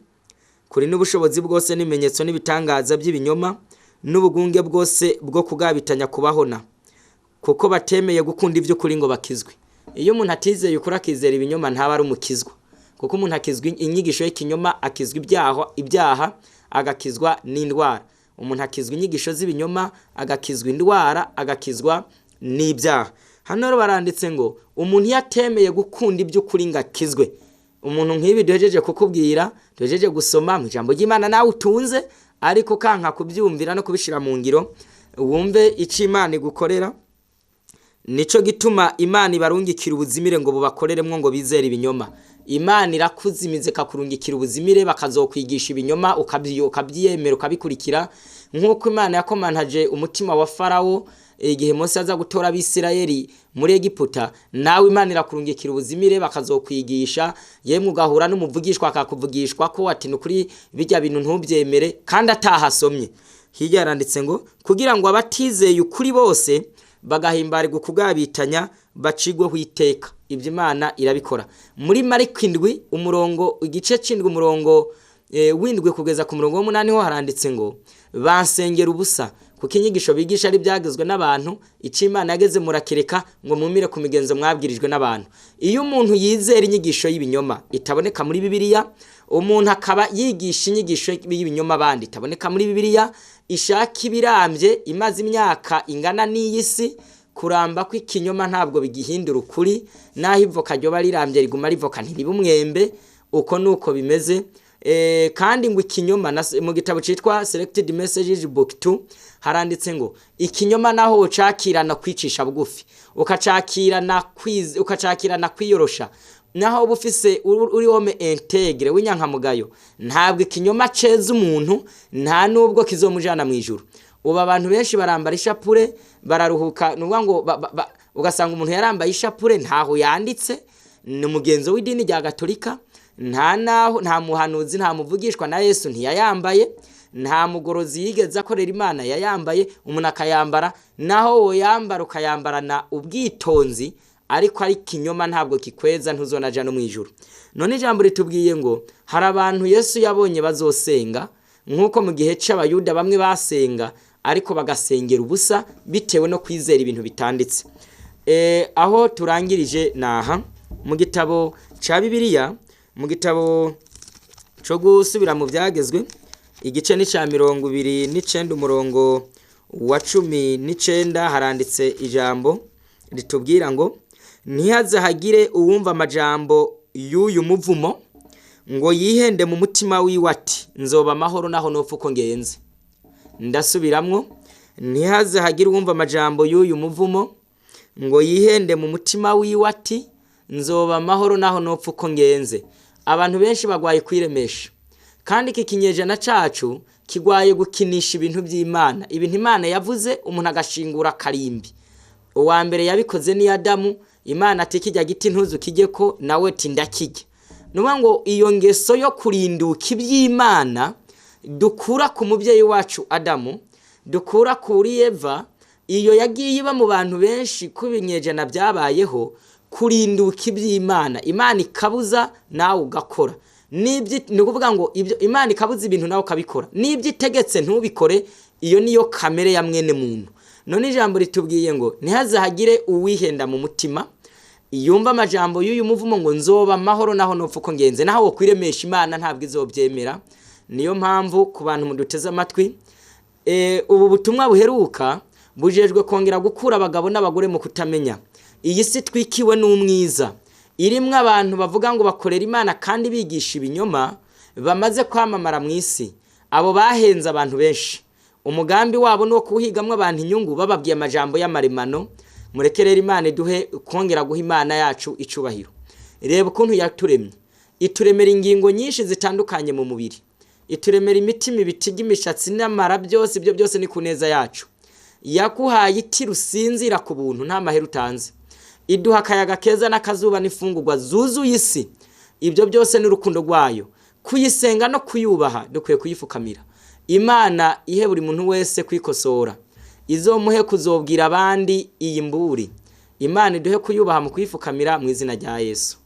kuri n'ubushobozi bwose n'ibimenyetso n'ibitangaza by'ibinyoma n'ubugunge bwose bwo kugabitanya kubahona, kuko batemeye gukunda iby'ukuri ngo bakizwe." Iyo umuntu atizeye ukuri akizera ibinyoma, ntaba ari umukizwa, kuko umuntu akizwa inyigisho y'ikinyoma, akizwa ibyaha, agakizwa n'indwara. Umuntu akizwa inyigisho z'ibinyoma, agakizwa indwara, agakizwa n'ibyaha. Hano rero baranditse ngo umuntu iyo atemeye gukunda iby'ukuri ngo akizwe, umuntu nk'ibi duhejeje kukubwira, duhejeje gusoma mu ijambo ry'Imana, nawe utunze ariko ukanka kubyumvira no kubishyira mu ngiro, wumve icyo Imana igukorera. "Nico gituma Imana ibarungikira ubuzimire ngo bubakoreremwo, ngo bizere ibinyoma." Imana irakuzimiza, ikakurungikira ubuzimire, bakazokwigisha ibinyoma, ukabyiyemera, ukabikurikira, nk'uko Imana yakomantaje umutima wa Farawo igihe Mose aza gutora Abisirayeli muri Egiputa. Nawe Imana irakurungikira ubuzimire, bakazokwigisha, yemwe ugahura n'umuvugishwa akakuvugishwa ko ati: "Ni ukuri bijya bintu ntubyemere," kandi atahasomye. Hirya yaranditse ngo: "Kugira ngo abatizeye ukuri bose bagahimbarirwa ukugabitanya bacigweho iteka." Ibyo Imana irabikora. Muri Mariko 7, umurongo, igice c'7, umurongo w'7 kugeza ku murongo w'8 ho haranditse ngo: "Bansengera ubusa, kuko inyigisho bigisha ari ibyagezwe n'abantu. Icyo Imana yageze murakireka ngo mumire ku migenzo mwabwirijwe n'abantu." Iyo umuntu yizera inyigisho y'ibinyoma itaboneka muri Bibiliya, umuntu akaba yigisha inyigisho y'ibinyoma abandi itaboneka muri Bibiliya, ishaka ibirambye imaze imyaka ingana n'iy'isi, kuramba kw'ikinyoma ntabwo bigihindura ukuri. Naho ivoka ryoba rirambye, riguma rivoka, ntiriba umwembe. Uko nuko bimeze. Kandi ngo ikinyoma mu gitabo citwa Selected Messages Book 2 haranditse ngo ikinyoma naho ucakirana kwicisha bugufi, ukacakirana kwiyorosha, naho uba ufise uri homme intègre w'inyankamugayo, ntabwo ikinyoma ceza umuntu, nta nubwo kizomujana mu ijuru. Ubu abantu benshi barambara ishapure, bararuhuka, ni ukuvuga ngo ugasanga umuntu yarambaye ishapure, ntaho yanditse, ni umugenzo w'idini rya Gatolika, nta naho, nta muhanuzi, nta muvugishwa na Yesu ntiyayambaye, nta mugorozi yigeze akorera Imana yayambaye. Umuntu akayambara, naho woyambara ukayambarana ubwitonzi, ariko ari kinyoma, ntabwo kikweza, ntuzonaja no mu ijuru. None ijambo ritubwiye ngo hari abantu Yesu yabonye bazosenga, nk'uko mu gihe c'Abayuda bamwe basenga ariko bagasengera ubusa bitewe no kwizera ibintu bitanditse. Aho turangirije naha mu gitabo ca Bibiliya, mu gitabo co gusubira mu byagezwe, igice ni ca 29, umurongo wa 19, haranditse ijambo ritubwira ngo: "Ntihaze hagire uwumva amajambo y'uyu muvumo ngo yihende mu mutima wiwe ati: 'Nzoba amahoro naho nopfa uko ngenze.'" Ndasubiramwo: ntihaze hagire uwumva amajambo y'uyu muvumo ngo yihende mu mutima wiwe ati: "Nzoba amahoro naho nopfa uko ngenze." Abantu benshi bagwaye kwiremesha, kandi iki kinyejana cacu kigwaye gukinisha ibintu by'Imana, ibintu Imana yavuze, umuntu agashingura karimbi. Uwa mbere yabikoze ni Adamu. Imana ati: "Kijya giti ntuzu kijye ko," nawe ati: "Ndakijya." Nuvuga ngo iyo ngeso yo kurinduka iby'Imana dukura ku mubyeyi wacu Adamu, dukura kuri Eva, iyo yagiye iba mu bantu benshi ko ibinyejana byabayeho, kurinduka iby'Imana. Imana ikabuza nawe ugakora, ni ukuvuga ngo ibyo Imana ikabuza ibintu nawe ukabikora, n'ibyo itegetse ntubikore. Iyo niyo kamere ya mwene muntu. None ijambo ritubwiye ngo ntihazahagire uwihenda mu mutima yumva amajambo y'uyu muvumo ngo: "Nzoba amahoro naho nopfa uko ngenze." Naho wokwiremesha, Imana ntabwo izobyemera. Niyo mpamvu ku bantu muduteze amatwi, ubu butumwa buheruka bujejwe kongera gukura abagabo n'abagore mu kutamenya. Iyi si twikiwe n'umwiza, irimwo abantu bavuga ngo bakorera Imana kandi bigisha ibinyoma, bamaze kwamamara mu isi. Abo bahenze abantu benshi. Umugambi wabo ni uwo kuhigamwo abantu inyungu, bababwiye amajambo y'amaremano. Mureke rero Imana iduhe kongera guha Imana yacu icubahiro. Reba ukuntu yaturemye, ituremera ingingo nyinshi zitandukanye mu mubiri, ituremera imitima, ibitiga, imishatsi n'amara, byose ibyo byose ni ku neza yacu. Yaguhaye itiro usinzira ku buntu, nta mahera utanze. Iduha akayaga keza n'akazuba n'imfungurwa zuzuye isi. Ibyo byose ni urukundo rwayo. Kuyisenga no kuyubaha, dukwiye kuyifukamira. Imana ihe buri muntu wese kwikosora, izomuhe kuzobwira abandi iyi mburi. Imana iduhe kuyubaha mu kuyifukamira, mu izina rya Yesu.